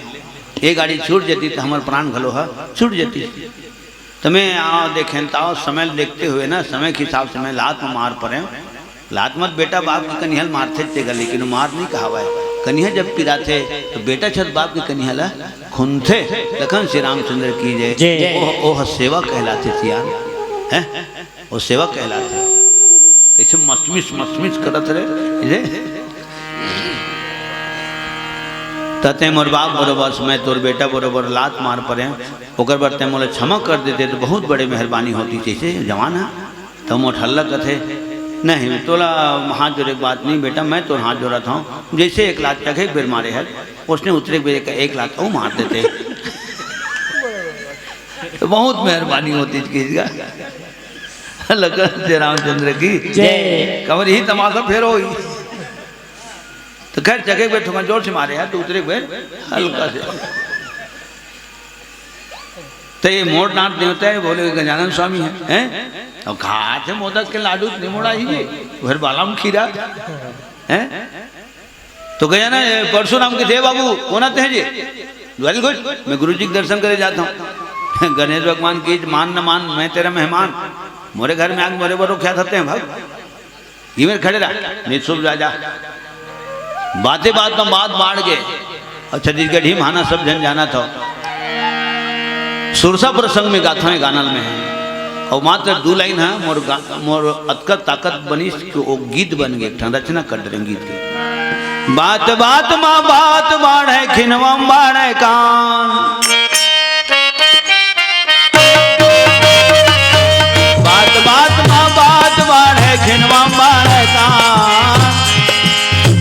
ये गाड़ी छूट जाती तो हमार प्राण घलो है, छूट जाती। त मैं आओ देखेन त आओ, समय ल देखते हुए ना, समय के हिसाब से मैं लात म मार परे। लात मत बेटा बाप के कनिहल मारथे तेगा, लेकिन वो मार नहीं कहावय। कनिहा जब पिराथे तो बेटा छत बाप के कनिहल खुनथे। लखन श्री रामचंद्र की जय। जय। ओह, ओह सेवा कहलाथे सियान, हैं? वो सेवा कहलाथे। कैसे मचमिच मचमिच करत रहे, ये? तते मोर बाप बरोबर, मैं तोर बेटा बरोबर लात मार परे। ओकर बर तैं मोला क्षमा कर देते तो बहुत बड़े मेहरबानी होती। जैसे जवान है तो मोठल्ला कथे, "नहीं, तोला हाथ जोड़े के बात नहीं बेटा, मैं तोर हाथ जोड़त हूँ।" जैसे एक लात चघे एक बेर मारे है, उसने उतरे के बेर एक, एक लात अउ मार देते। तो बहुत मेहरबानी होती किसी का। लखन से रामचंद्र की जय। कमर ही तमाशा फेर होई। तो खैर, चघे के बेर थोड़ा जोर से मारे है, तो उतरे के बेर हल्का से। तो ये मोर डांट देवता है, बोले गजानन स्वामी है, हैं? अब खाथे मोदक के लाडू निमोड़ा ही जी, भर बाला में खीरा, हैं? तो गजानन, ये परशुराम के थे बाबू, कौन आते हैं जी? द्वारी घोष, मैं गुरु जी के दर्शन करे जाता हूँ। गणेश भगवान की मान न मान, मैं तेरा मेहमान, मोरे घर में आके मोरे बरो क्या थाते हैं भाई? इमेर खड़े रह, नहीं सुब जा, जा। बाते बात में बात बाढ़ गे। अउ छत्तीसगढ़ी म हाना सब झन जानत हव। सुरसा प्रसंग में गाथंव ए गाना ल में। अउ मात्र दू लाइन ह, मोर गा-, मोर अतका ताकत बनिस कि ओ गीत बन गे, एक ठन रचना कर डरेंव गीत के। बात बात मा बात बाढ़े, खिनवा म बाढ़े कान। बात बात मा बात बाढ़े, खिनवा म बाढ़े कान।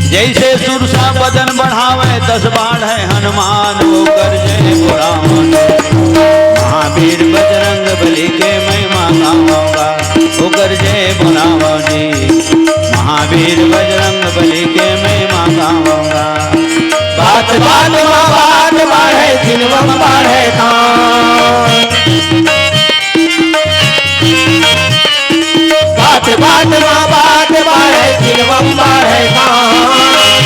जैसे सुरसा बदन बढ़ावे, तस बाढ़े हनुमान। ओकर जय बोलावन, महावीर बजरंग बली के महिमा गावंगा। ओकर जय बोलावन जी, महावीर बजरंग बली के महिमा गावंगा। बात बात मा बात बाढ़े, खिनवा म बाढ़े कान। बात आत्मा बात बाढ़े, चिलवम बाढ़े कान।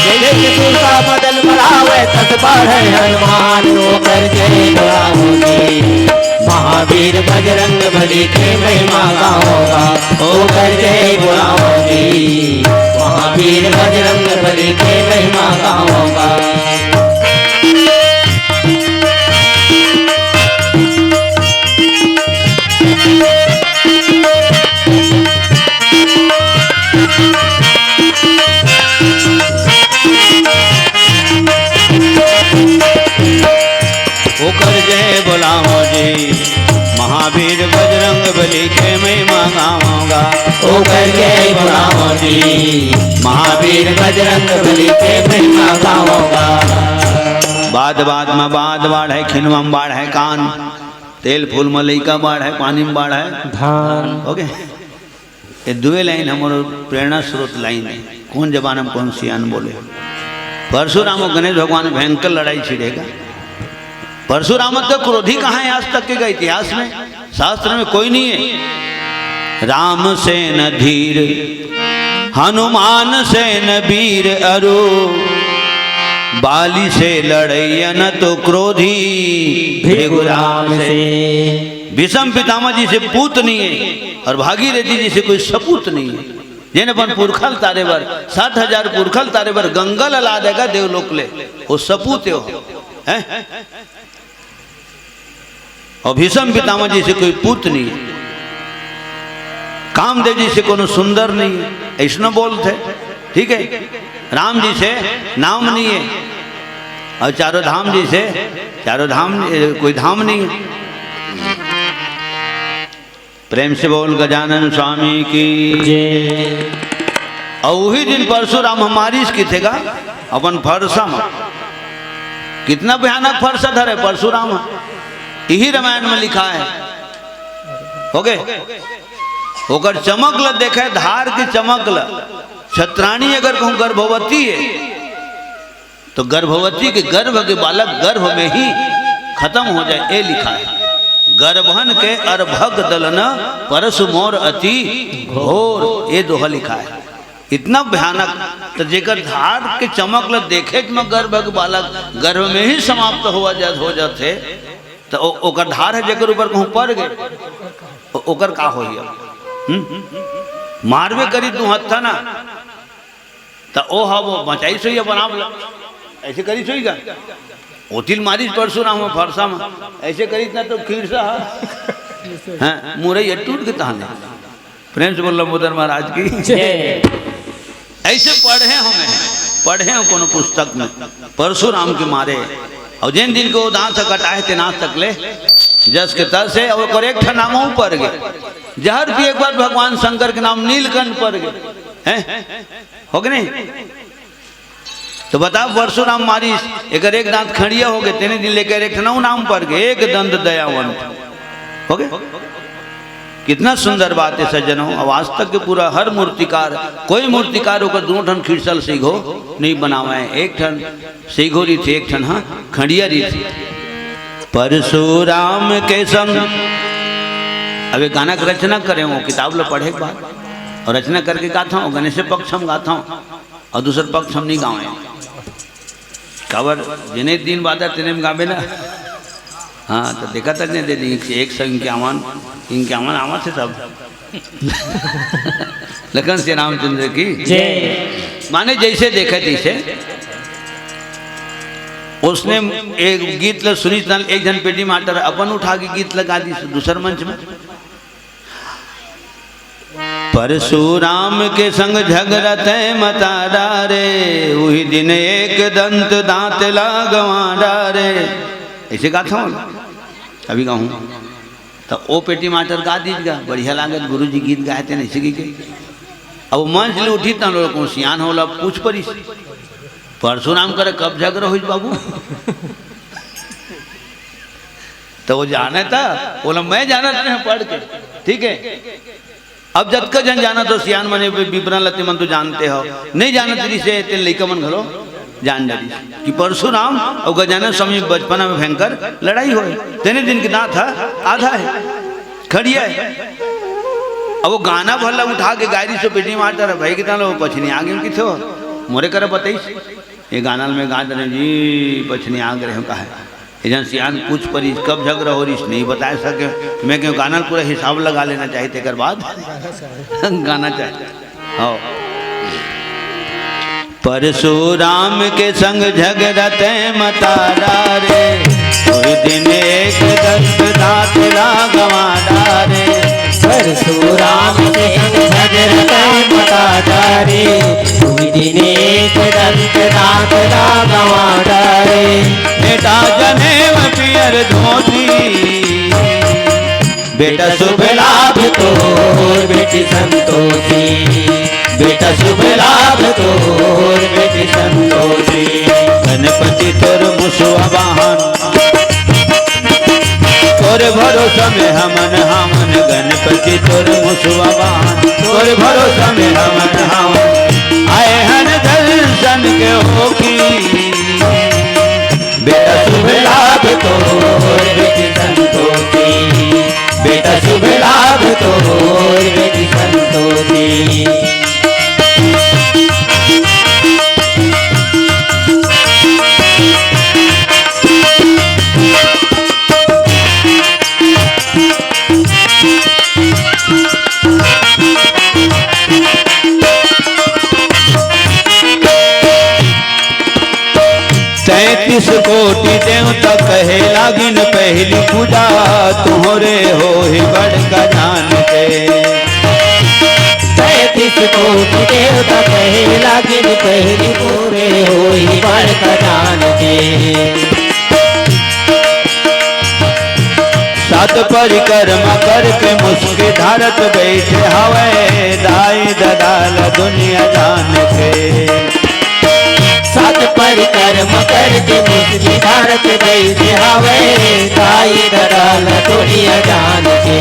जैसे सूरज बदन बढ़ावे, तस बाढ़े हनुमान। ओकर जय बोलावो जी, महावीर बजरंग बली के महिमा गावोगा। ओकर जय बोलावो जी, महावीर बजरंग बली के महिमा गावोगा। ओकर जय बोलावो जी, महावीर बजरंग बली के महिमा गावोगा। ओकर जय बोलावो जी, महावीर बजरंग बली के महिमा गावोगा। बात बात में बात बाढ़े, खिनवा में बाढ़े कान, तेल फूल में लइका बाढ़े, पानी में बाढ़े धान। हो गए। ये दुए लाइन हमरो प्रेरणा स्रोत लाइन है। कौन जमाना में कौन सियान बोले। परशुराम और गणेश भगवान भयंकर लड़ाई छिड़ेगा। परशुराम तो क्रोधी कहाँ है आज तक के का इतिहास में? शास्त्र में कोई नहीं है। राम से न धीर, हनुमान से न वीर अरु, बाली से लड़ैया न तो क्रोधी भृगु राम से। भीष्म पितामह जी से पूत नहीं है और भागीरथी जी से कोई सपूत नहीं है। जेन अपन पुरखल तारे बर, साठ हजार पुरखल तारे बर गंगा ला ला देगा देवलोक ले, वो सपूत हो, हैं? और भीष्म पितामह जी से कोई पूत नहीं है, कामदेव जी से कोनो सुंदर नहीं है, ऐसनो बोलते, ठीक है? राम जी से नाम नहीं है, और चारों धाम जी से, चारों धाम, ए, कोई धाम नहीं है। प्रेम से बोल गजानन स्वामी की। जय। और वही दिन परशुराम हमारी किथे गा अपन फरसा में। कितना भयानक फरसा धरे परशुराम, यही रामायण में लिखा है। हो गए, ओकर चमक ल देखे, धार की चमक ल। छत्राणी अगर कहूँ गर्भवती है, तो गर्भवती के गर्भ के बालक गर्भ में ही खत्म हो जाए, ये लिखा है। गर्भन के अर्भक दलन परसु मोर अति घोर, ये दोहा लिखा है। इतना भयानक। तो जेकर धार के चमक ल देखे में गर्भ के बालक गर्भ में ही समाप्त हो जा, हो जाते, तो ओ-, ओकर धार है जेकर ऊपर कहूँ पड़ गए, ओ-, ओकर का होई अब? हम्म? मारबे करी दू हत्था ना, त ओ ह वो बचाई सोई अपन आप ल। ऐसे करी सोई का? ओतिल मारिस परशुराम ह फरसा म। ऐसे करी इतना तो खीरसा ह। हाँ, मुरई ह टूट के तहाने। प्रेम से बोल लंबोदर महाराज की। जय। ऐसे पढ़े हो मैं, पढ़े हो कोनो पुस्तक में, परशुराम के मारे। और जिन दिन को दांत कटाए ते नाथ तक ले, जस के तस है, और ओकर एक ठन नाम ऊपर गए। जहर पिए के बाद भगवान शंकर के नाम नीलकंठ पड़ गए। हैं? हो कि नहीं? तो बताओ, परशुराम मारिस, एकर एक दांत खड़िया हो गए, तेने दिन लेकर एक ठन नाम पड़ गए, एक दंत दयावंत। हो गए? कितना सुंदर बात है सज्जनों। अब आज तक के पूरा हर मूर्तिकार, कोई मूर्तिकार ओकर दो ठन खिरसल सीघो नहीं बनावे है। एक ठन सीघो रीत, एक ठन, हाँ, खड़िया रीत। परशुराम के संग। अब एक गाना के रचना करे हो, किताब ल पढ़े के बाद, और रचना करके गाता हूँ, गणेश पक्ष हम गाता हूँ, और दूसर पक्ष हम नहीं गावे। काबर जेने दिन बादर तेने में गाबे ना। हाँ, तो देखा तक नहीं दे दी, एक सौ इक्यावन, इक्यावन आवा थे सब। लखन से रामचंद्र की। जय। माने जैसे देखे तैसे। उसने एक गीत ल सुनी तन, एक जन पेटी माटर अपन उठा के गीत लगा दी दूसर मंच में। परशुराम के संग झगरत मतारा रे, उही दिन एक दंत दांत ला गंवारा रे। ऐसे गाता हूँ, अभी गाऊँ। तो ओ पेटी माटर गा दीजिएगा, बढ़िया लागत, गुरु जी गीत गाए थे, ऐसे की के। अब मंच ले उठी तन लोग सियान होला पूछ परिस, परशुराम करे कब झगड़ा होइस बाबू? तो वो जाने था, बोला, "मैं जानत नहीं पढ़ के।" ठीक है, अब जतका जन जानत हो सियान मने विवरण लते मन तो जानते हो, नहीं जानत रही से ते लइका मन घलो जान डरी कि परशुराम और गजानन स्वामी बचपना में भयंकर लड़ाई होए। तेने दिन के दांत ह आधा है, खड़िया है। अब वो गाना भला उठा के गाय रहिस, तो बेटी मारता रहा, "भाई, कितना लो पछनी आ गई किथो, मोरे करा बताइस।" ये गाना में गा देने जी, पछनी आ गए हम कहा है। ये जन सियान पूछ परिस, "कब झगड़ा हो रहिस, नहीं बता सके।" मैं क्यों गाना पूरा हिसाब लगा लेना चाहिए, तेकर बाद गाना चाहिए। हाँ। परशुराम के संग झगड़ा तै मता डारे, कोई दिन एक दंत दांत ला गवा डारे। परशुराम के संग झगड़ा तै मता डारे, कोई दिन एक दंत दांत ला गवा डारे। बेटा जनेव पियर धोती, बेटा शुभ लाभ तोर बेटी संतोषी, बेटा शुभ लाभ तोर बेटी संतोषी। गणपति तोर मुसवा वाहन, तोर भरोसा में हमन हमन। गणपति तोर मुसवा वाहन, तोर भरोसा में हमन हमन। आए हन दर्शन के होकी, बेटा शुभ लाभ तोर बेटी संतोषी, बेटा शुभ लाभ तोर बेटी संतोषी। तैंतीस कोटि देवता कहे लागिन पहली पूजा, तोहरे होही बड़का जान के। तैंतीस कोटि देवता कहे लागिन पहली, तोहरे होही बड़का जान के। सात परिक्रमा करके मुसुकी धारत बइठे हवय, दाई ददा ला दुनिया जान के। सात परिक्रमा करके मुसुकी धारत बइठे हवय, दाई ददा ला दुनिया जान के।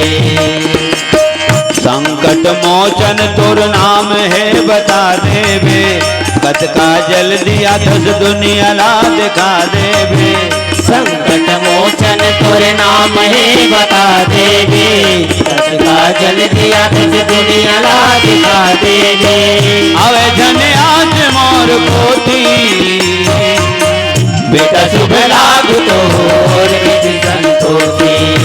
संकट मोचन तोर नाम हे बता देबे, कतका जल्दी आथस दुनिया ला दिखा देबे। संकट मोचन तोर नाम हे बता देबे, कतका जल्दी आथस दुनिया ला दिखा देबे। आवे झन आज मोर कोती, बेटा शुभ लाभ तोर बेटी संतोषी,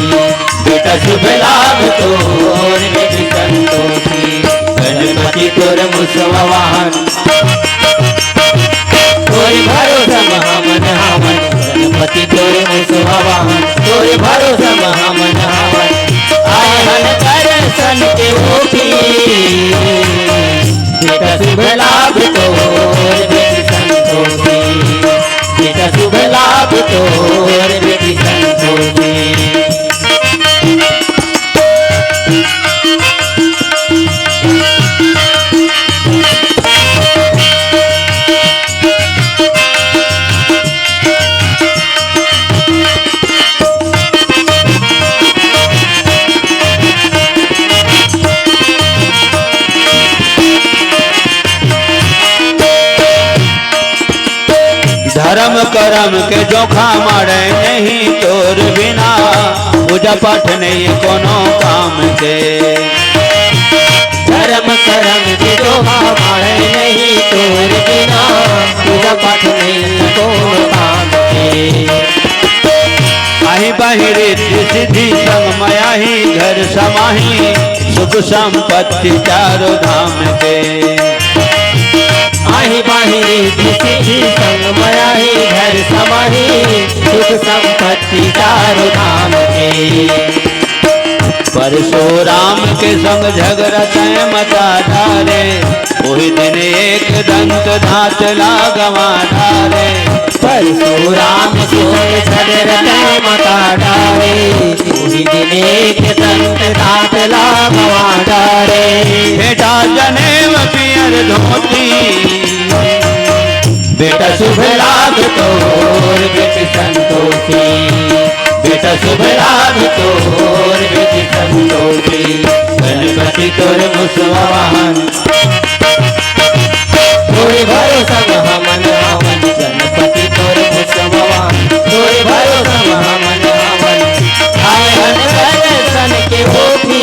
बेटा शुभ लाभ तोर बेटी संतोषी। गणपति तोर मुसवा वाहन, तोर भरोसा म हमन हवन। गणपति तोर मुसवा वाहन, तोर भरोसा म हमन हवन। आए हन दर्शन के होती, बेटा शुभ लाभ तोर बेटी संतोषी, बेटा शुभ लाभ तोर बेटी संतोषी। धर्म करम के जोखा माड़े नहीं तोर बिना, पूजा पाठ नहीं कोनो काम के। धर्म करम के जोखा माड़े नहीं तोर बिना, पूजा पाठ नहीं कोनो काम के। आही बाही रिद्धि सिद्धि संग म आही घर समाही, सुख संपत्ति चारों धाम के। आही बाही रिद्धि सिद्धि संग म आही घर समाही, सुख संपत्ति चारों धाम के। परशुराम के संग झगड़ा तै मता डारे, ओही दिन एक दंत दांत ला गवा डारे। परशुराम के संग झगड़ा तै मता डारे, ओही दिन एक दंत दांत ला गवा डारे। बेटा जनेव पियर धोती, बेटा शुभ लाभ तोर बेटी संतोषी, बेटा शुभ लाभ तोर बेटी संतोषी। गणपति तोर मुसवा वाहन, तोरे भरोसा म हमन हवन। गणपति तोर मुसवा वाहन, तोरे भरोसा म हमन हवन। आए हन दर्शन के होती,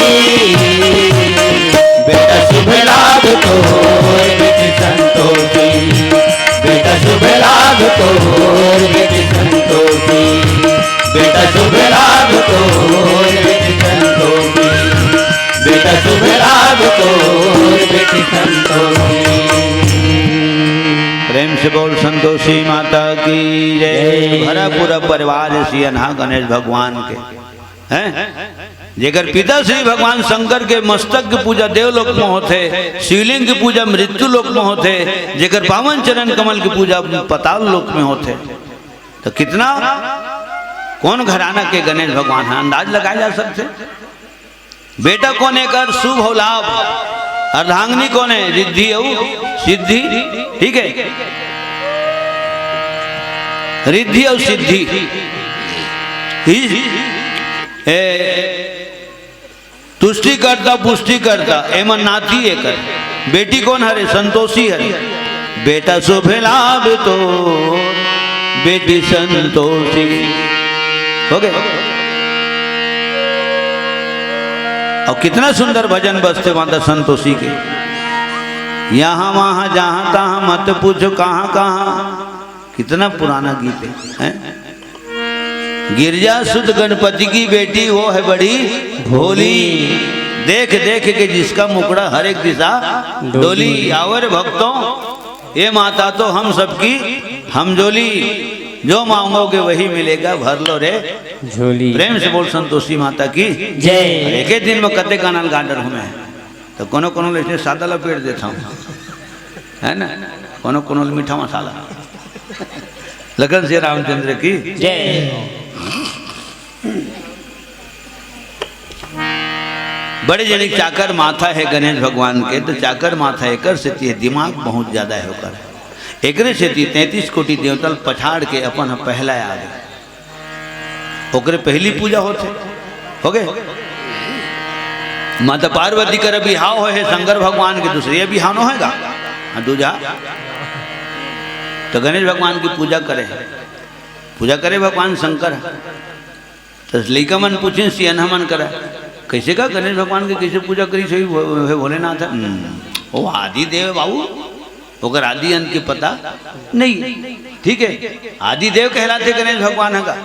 तोर बेटी संतोषी, बेटा शुभ लाभ तोर बेटी संतोषी, बेटा शुभ लाभ तोर बेटी संतोषी। प्रेम से बोल संतोषी माता की जय। जय। भरा पूरा परिवार सियनहा गणेश भगवान के हैं, जेकर पिता श्री भगवान शंकर के मस्तक की पूजा देवलोक में होथे, शिवलिंग की पूजा मृत्यु लोक में होथे, जेकर पावन चरण कमल की पूजा पाताल लोक में होथे, तो कितना, कौन घराना के गणेश भगवान है, अंदाज लगाया जा सकथे। बेटा कोन एकर, शुभ हो लाभ, अर्धांगिनी कोन है, रिद्धि अउ सिद्धि, ठीक है, रिद्धि अउ सिद्धि। ही, ए, तुष्टिकर्ता, पुष्टिकर्ता, एमन नाती एकर। बेटी कोन हरे? संतोषी हरे। बेटा शुभ लाभ तोर, बेटी संतोषी। हो गए? और कितना सुंदर भजन बजथे माता संतोषी के। यहाँ वहाँ जहाँ तहाँ मत पूछो कहाँ कहाँ। कितना पुराना गीत है, हैं? गिरजा सुत गणपति की बेटी वो है बड़ी भोली। देख देख के जिसका मुखड़ा हर एक दिशा डोली। डोली। आवर भक्तों, ये माता तो हम सबकी हमजोली। जो मांगोगे वही मिलेगा, भर लो रे झोली। प्रेम से बोल संतोषी माता की जय। एक ही दिन में कते गाना गाडर हूँ मैं, तो कोनो कोनो ले इसने सादा लपेट देता हूँ, है ना, कोनो कोनो ले मीठा मसाला। लखन से रामचंद्र की जय। बड़े जनिक चाकर माथा है गणेश भगवान के, तो चाकर माथा एकर सेती है, दिमाग बहुत ज्यादा है ओकर। एकरे सेती तैंतीस कोटि देवता ल पछाड़ के अपन ह पहला आ गए। ओकरे पहली पूजा होथे, हो गए। माता पार्वती कर बिहाव होए हे शंकर भगवान के, दूसरे बिहाव नो होएगा, हाँ, दूजा। तो गणेश भगवान की पूजा करे, पूजा करे भगवान शंकर। तो लइका मन पूछिन सियनहा मन करा, "कैसे का गणेश भगवान के कैसे पूजा करी सही भो-, हे भोलेनाथ?" "हम्म, वो आदि देव बाबू, ओकर आदि अंत के पता नहीं।" ठीक है, आदि देव कहलाथे गणेश भगवान ह का,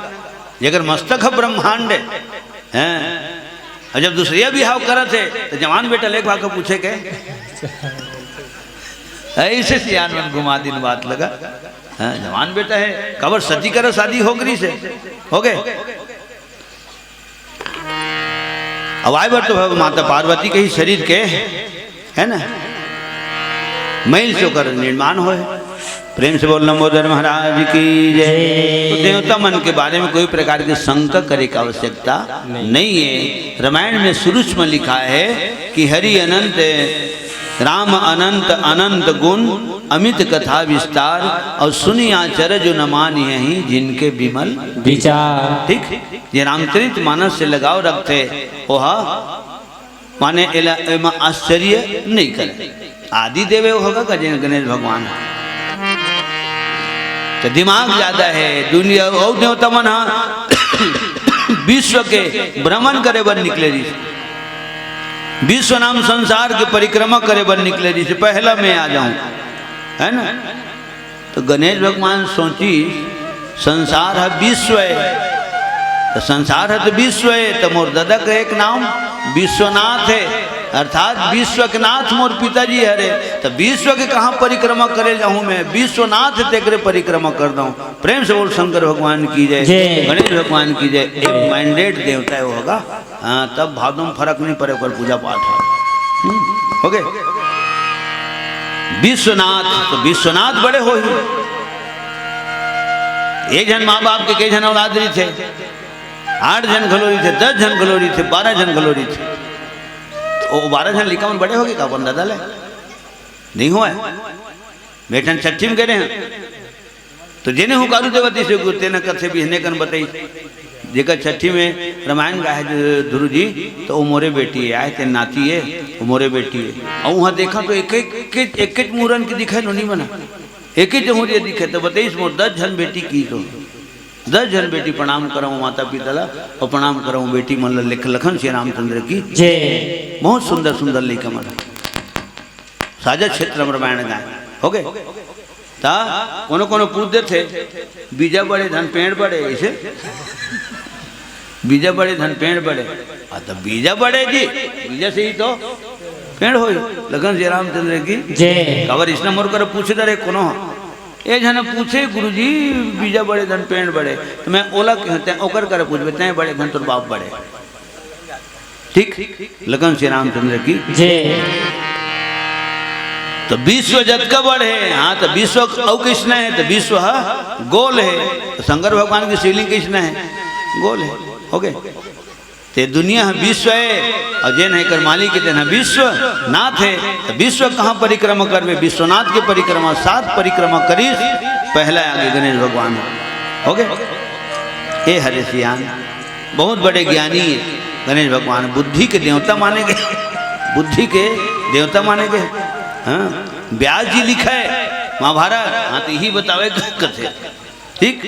जेकर मस्तक ह ब्रह्मांड है, हैं? और जब दूसरे बिहाव करत हे, तो जवान बेटा लेख भाग के पूछे के, ऐसे सियान मन घुमा दिन बात लगा। हाँ, जवान बेटा है, कबर सती करा शादी हो गई से, हो गए। अब आए बर तो भग माता पार्वती के ही शरीर के, है ना, मैल से ओकर निर्माण होए। प्रेम से बोल लंबोदर महाराज की जय। जय। तो देवता मन के बारे में कोई प्रकार की शंका करे की आवश्यकता नहीं। नहीं है। रामायण में शुरू में लिखा है कि हरि अनंत राम अनंत अनंत गुण अमित कथा विस्तार, और सुनि आचरजु न मानिहैं जिनके विमल विचार। ठीक, जे रामचरित मानस से लगाव रखथे, ओह माने एला, एमा आश्चर्य नहीं करे। आदि देवे होगा का जे गणेश भगवान। तो दिमाग ज्यादा है, दुनिया और देवता मन हा विश्व के भ्रमण करे बर निकले रहिस। विश्व नाम संसार के परिक्रमा करे बर निकले रहिस, पहला मैं आ जाऊं, है ना? तो गणेश भगवान सोची, संसार है विश्व है, तो संसार है तो विश्व है, तो मोर दादा का एक नाम विश्वनाथ है, अर्थात विश्व के नाथ मोर पिताजी हरे, तो विश्व के कहाँ परिक्रमा करे जाऊँ मैं, विश्वनाथ तेकरे परिक्रमा कर दऊँ। प्रेम से बोल शंकर भगवान की जय, जय। गणेश भगवान की जय। एक मैंडेट देवता है वो होगा, हाँ, तब भादों में फर्क नहीं पड़े, ओकर पूजा पाठ है। हम्म, हो गए। विश्वनाथ, तो विश्वनाथ बड़े हो ही। एक झन माँ बाप के कई झन औलाद रहिथे, आठ झन घलो रहिथे, दस झन घलो रहिथे, बारह झन घलो रहिथे। तो वो बारह झन लइका मन बड़े हो गए का अपन दादा ले? नहीं हुआ है। बेटन छठी में गए हैं। तो जेने हुंकारू देवत इसे गुरु तेने कथे बिहने कन बताई। जेकर छठी में रामायण गाहे जो ध्रुव जी, तो वो मोरे बेटी है, आए ते नाती है, वो मोरे बेटी है। और वहाँ देखा तो एक एक, एक, एक, एक मूरन की दिखाई नोनी बना, एक ही जहूरिया दिखे। तो बताइस मोर दस झन बेटी की तो दस झन बेटी प्रणाम करऊँ माता पिता ला, और प्रणाम करऊँ बेटी मन ला। लिख लखन श्री रामचंद्र की जय। बहुत सुंदर सुंदर लइका मन साझा क्षेत्र में रामायण गाए। हो गए। ता कोनो कोनो पूछ देथे, "बीजा बड़े धन पेड़ बड़े?" ऐसे, "बीजा बड़े धन पेड़ बड़े?" आ, तो बीजा बड़े जी, बीजा से ही तो पेड़ होई। लखन श्री रामचंद्र की जय। काबर इसने मोर कर पूछे डरे कोनो, ए झन पूछे, "गुरुजी, बीजा बड़े धन पेड़ बड़े?" तो मैं ओला कहूँ, "तैं ओकर कर पूछबे, तैं बड़े धन तोर बाप बड़े।" ठीक, लखन श्री रामचंद्र की। जी। तो विश्व जतका बड़ हे, हाँ, तो विश्व अउ कइसना हे, तो विश्व ह गोल हे। तो शंकर भगवान की शिवलिंग कइसना हे? गोल हे। OK, ते दुनिया ह विश्व हे, अउ जेन ह एकर मालिक हे, तेन ह विश्वनाथ हे। तो विश्व कहाँ परिक्रमा करबे? विश्वनाथ के परिक्रमा, सात परिक्रमा करिस, पहला आगे गणेश भगवान। OK, ए हरे सियान। बहुत बड़े ज्ञानी हे गणेश भगवान, बुद्धि के देवता माने गे, बुद्धि के देवता माने गे। हाँ, व्यास जी लिखे महाभारत, हाँ, तो यही बतावे कथे। ठीक,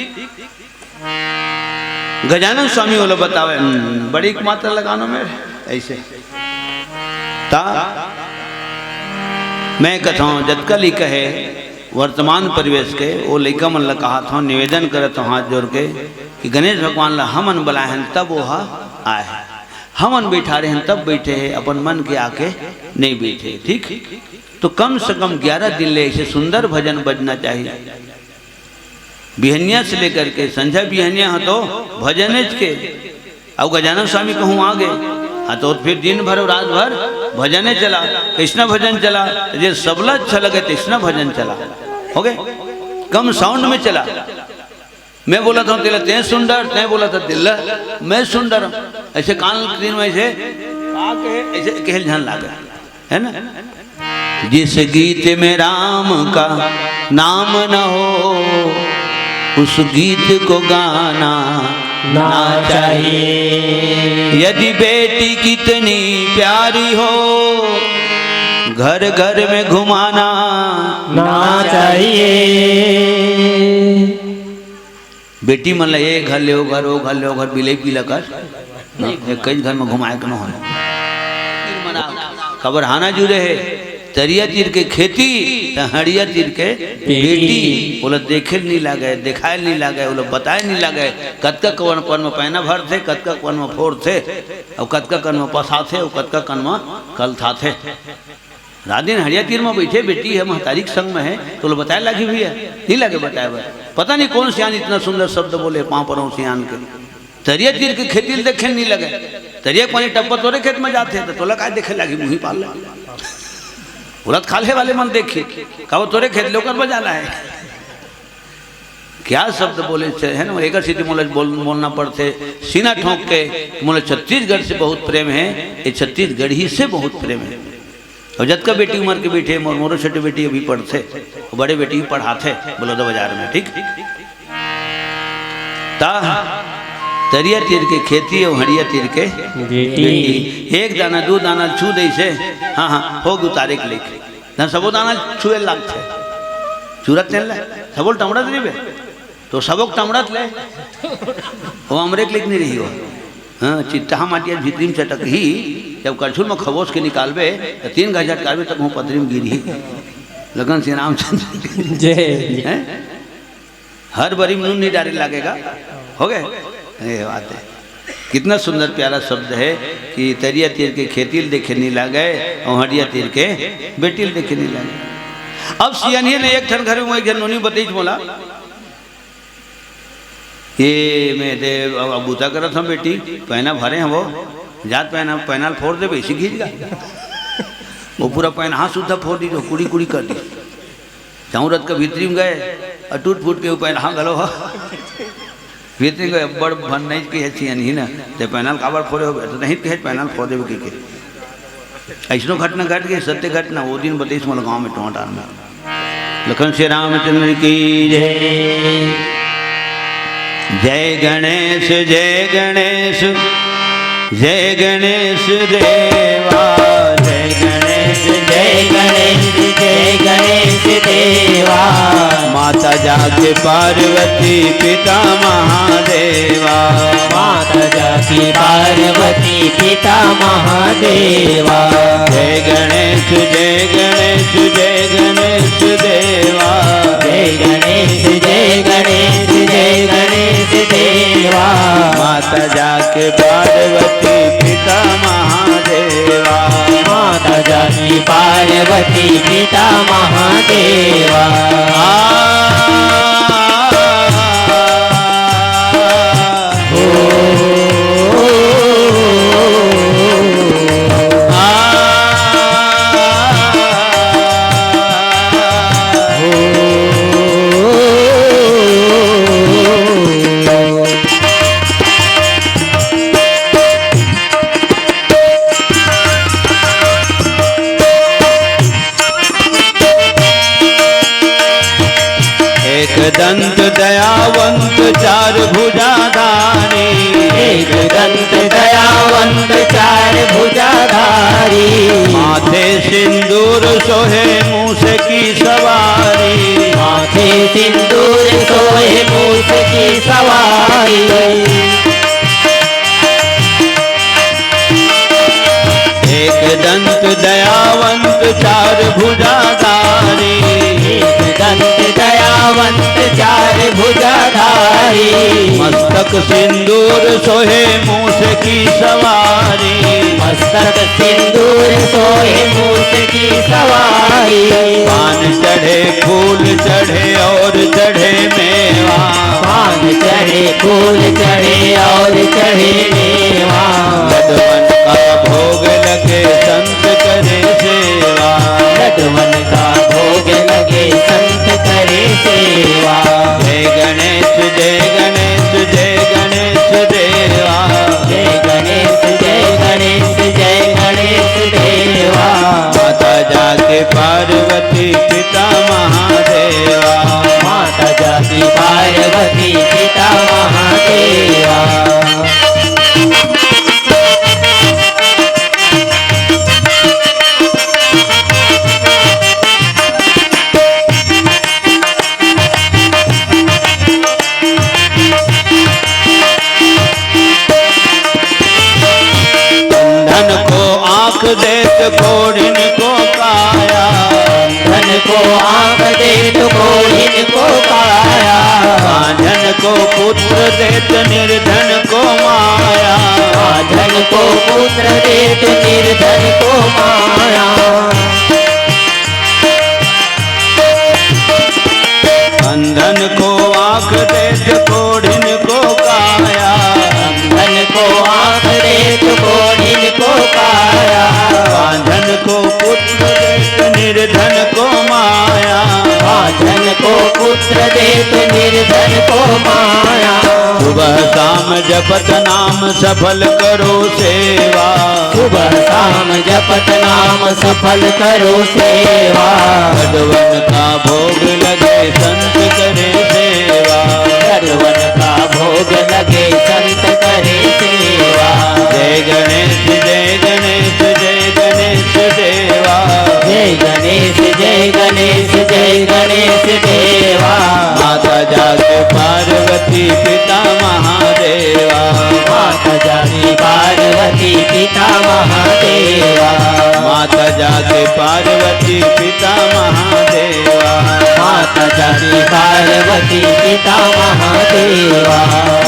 गजानन स्वामी ओला बतावे, हम्म, बड़ी मात्रा लगानो में ऐसे। ता मैं कथौं, जतका लइका हे वर्तमान परिवेश के, वो लइका मन ला कहत हौं, निवेदन करत हौं हाथ जोड़ के कि गणेश भगवान ला हमन बलाए हन तब वो ह आए हे, हमन बैठा रहे हन तब बैठे हे, अपन मन के आके नहीं बैठे। ठीक, तो कम से कम ग्यारह दिन ले ऐसे सुंदर भजन बजना चाहिए। बिहनिया से लेकर के संझा बिहनिया ह तो भजनेच के। अउ गजानन स्वामी कहूँ आगे, हाँ, तो फिर दिन भर अउ रात भर भजने चला। कइसना भजन चला? जे सबला अच्छा लगे तइसना भजन चला। OK, कम sound में चला। मैं बोलत हौं तेला तैं सुन डर, तैं बोलत हस तेला मैं सुन डर। ऐसे कान तीन में ऐसे, का कहे, ऐसे कहल झन लागे, है ना? जिस गीत में राम का नाम न हो, उस गीत को गाना ना चाहिए। यदि बेटी कितनी प्यारी हो, घर घर में घुमाना ना चाहिए। बेटी मन ला ए घर ले ओ घर, ओ घर ले ओ घर, बिलई पीला कर। हाँ, एक कई घर में घुमाए के न होय। काबर हाना जुरे हे, तरिया तीर के खेती, त हड़िया तीर के बेटी। बेटी। ओला देखे ल नी लागे, देखाए ल नी लागे, ओला बताए ल नी लागे। कतका कन म पैना भरथे, कतका कन म फोरथे, अउ कतका कन म पसाथे, अउ कतका कन म कलथाथे। रात दिन हड़िया तीर म बइठे बेटी हे, महतारी के संग म हे, त ओला बताए लागही भैया, नी लागे बताए बर। पता नहीं कौन सियान इतना सुंदर शब्द बोले, पांव परौं सियान के। तरिया तीर के खेती ल देखे ल नी लगे। तरिया के पानी टप्पा तोरे खेत म जाथे, त तोला काय देखे लागही, मुही पार ले। उरत खाल्हे वाले मन देखही, का वो तोरे खेत ले ओकर बजाना हे। क्या शब्द बोले छे, है ना? एकर सेती मोला बोल-, बोलना पड़थे, सीना ठोंक के। मोला छत्तीसगढ़ से बहुत प्रेम हे, ये छत्तीसगढ़ी से बहुत प्रेम हे। अउ जतका बेटी उमर के बइठे, मोर, मोरो छोटे बेटी अभी पढ़थे, अउ बड़े बेटी पढ़ाथे बलौदा बाजार में, ठीक? ता तरिया तीर के खेती अउ हड़िया तीर के बेटी। बेटी। एक दाना, दू दाना छू दइसे, हाँ, हाँ, होगे उतारे के लइक। ना सबो दाना छुए लागथे। चुरत तेन ले, सबो ल टमड़त रहिबे। तो सबो के टमड़त ले, वो हमरे के लइक नी रही हो। हाँ, चित्तहा माटी भीतरी म चटकही, जब करछुल म खबोस के निकालबे, त तीन घांव झटकारबे, तब वो पथरी म गिरही। लखन श्री रामचंद्र। जय। हैं? हर बरी म नून नी डारे लागेगा। होगे? ये बात हे। कितना सुंदर प्यारा शब्द हे कि तरिया तीर के खेती ल देखे नी लागे, अउ हड़िया तीर के बेटी ल देखे नी लागे। अब सियानिया ने एक ठन घर म एक झन नोनी बतइस मोला, ये मैं दे अब, अब बूता करत हंव बेटी, पैना भरे हंव वो, जात पैना, पैना ल फोर देबे, अइसे घिस गा। वो पूरा पैना सुद्धा फोर दिस, कुड़ी कुड़ी कर दिस। चाउरत के भीतरी म गए, अउ टूट फूट के वो पैना घलो ह। भीतरी म गए, बड़ भन नहीं कहे छियन ही ना, ते पैना ल काबर फोरे होबे, त नहीं कहे पैना ल फोर देबे कहिके। अइसनो घटना घट गे, सत्य घटना, वो दिन बतइस मोला गांव में टोंटार में। लखन श्री रामचंद्र की जय। जय गणेश, जय गणेश, जय गणेश देवा। जय गणेश, जय गणेश, जय गणेश देवा। माता जाके पार्वती, पिता महादेवा। माता जाके पार्वती, पिता महादेवा। जय गणेश, जय गणेश, जय गणेश देवा। जय के पार्वती पिता महादेवा। माता जाकी पार्वती पिता महादेवा। आ, ओ, आ, ओ। एक दंत दयावंत चार भुजाधारी। एक दंत दयावंत चार भुजाधारी। माथे सिंदूर सोहे मूस की सवारी। माथे सिंदूर सोहे मूस की सवारी। एक दंत दयावंत चार भुजाधारी। एक दंत दयावंत चार भुजाधारी। मस्तक सिंदूर सोहे मूस की सवारी। मस्तक सिंदूर सोहे मूस की सवारी। पान चढ़े, फूल चढ़े और चढ़े मेवा। पान चढ़े, फूल चढ़े और चढ़े मेवा। लड्डुवन का भोग लगे, संत करे सेवा। लड्डुवन का भोग लगे, संत करे सेवा। जय गणेश, जय गणेश, जय गणेश देवा। जय गणेश, जय गणेश, जय गणेश देवा। माता जाके पार्वती पिता महादेवा। माता जाकी पार्वती पिता महादेवा। अंधन को आंख देत, कोढ़िन को काया। अंधन को आंख देत, कोढ़िन को काया। बांझन को पुत्र देत, निर्धन को माया। बांझन को पुत्र देत, निर्धन को माया। अंधन को आंख देत, कोढ़िन को काया। अंधन को आंख देत, कोढ़िन को काया। बांझन को पुत्र देत, निर्धन को माया। बांझन को पुत्र देत, निर्धन को माया। सुबह शाम जपत नाम, सफल करो सेवा। सुबह शाम जपत नाम, सफल करो सेवा। लड्डुवन का भोग लगे, संत करे सेवा। लड्डुवन का भोग लगे, संत करे सेवा। जय गणेश, जय गणेश, जय गणेश देवा। जय गणेश, जय गणेश, जय गणेश देवा। माता जाके पार्वती पिता महादेवा। माता जाकी पार्वती पिता महादेवा। माता जाके पार्वती पिता महादेवा। माता जाकी पार्वती पिता महादेवा।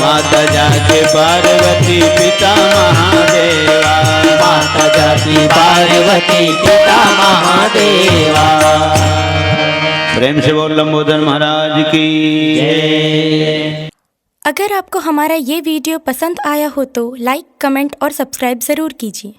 माता जाके पार्वती पिता महादेवा। माता जाकी पार्वती पिता महादेवा। प्रेम से बोल लंबोदर महाराज की जय। अगर आपको हमारा ये वीडियो पसंद आया हो तो लाइक, कमेंट और सब्सक्राइब ज़रूर कीजिए।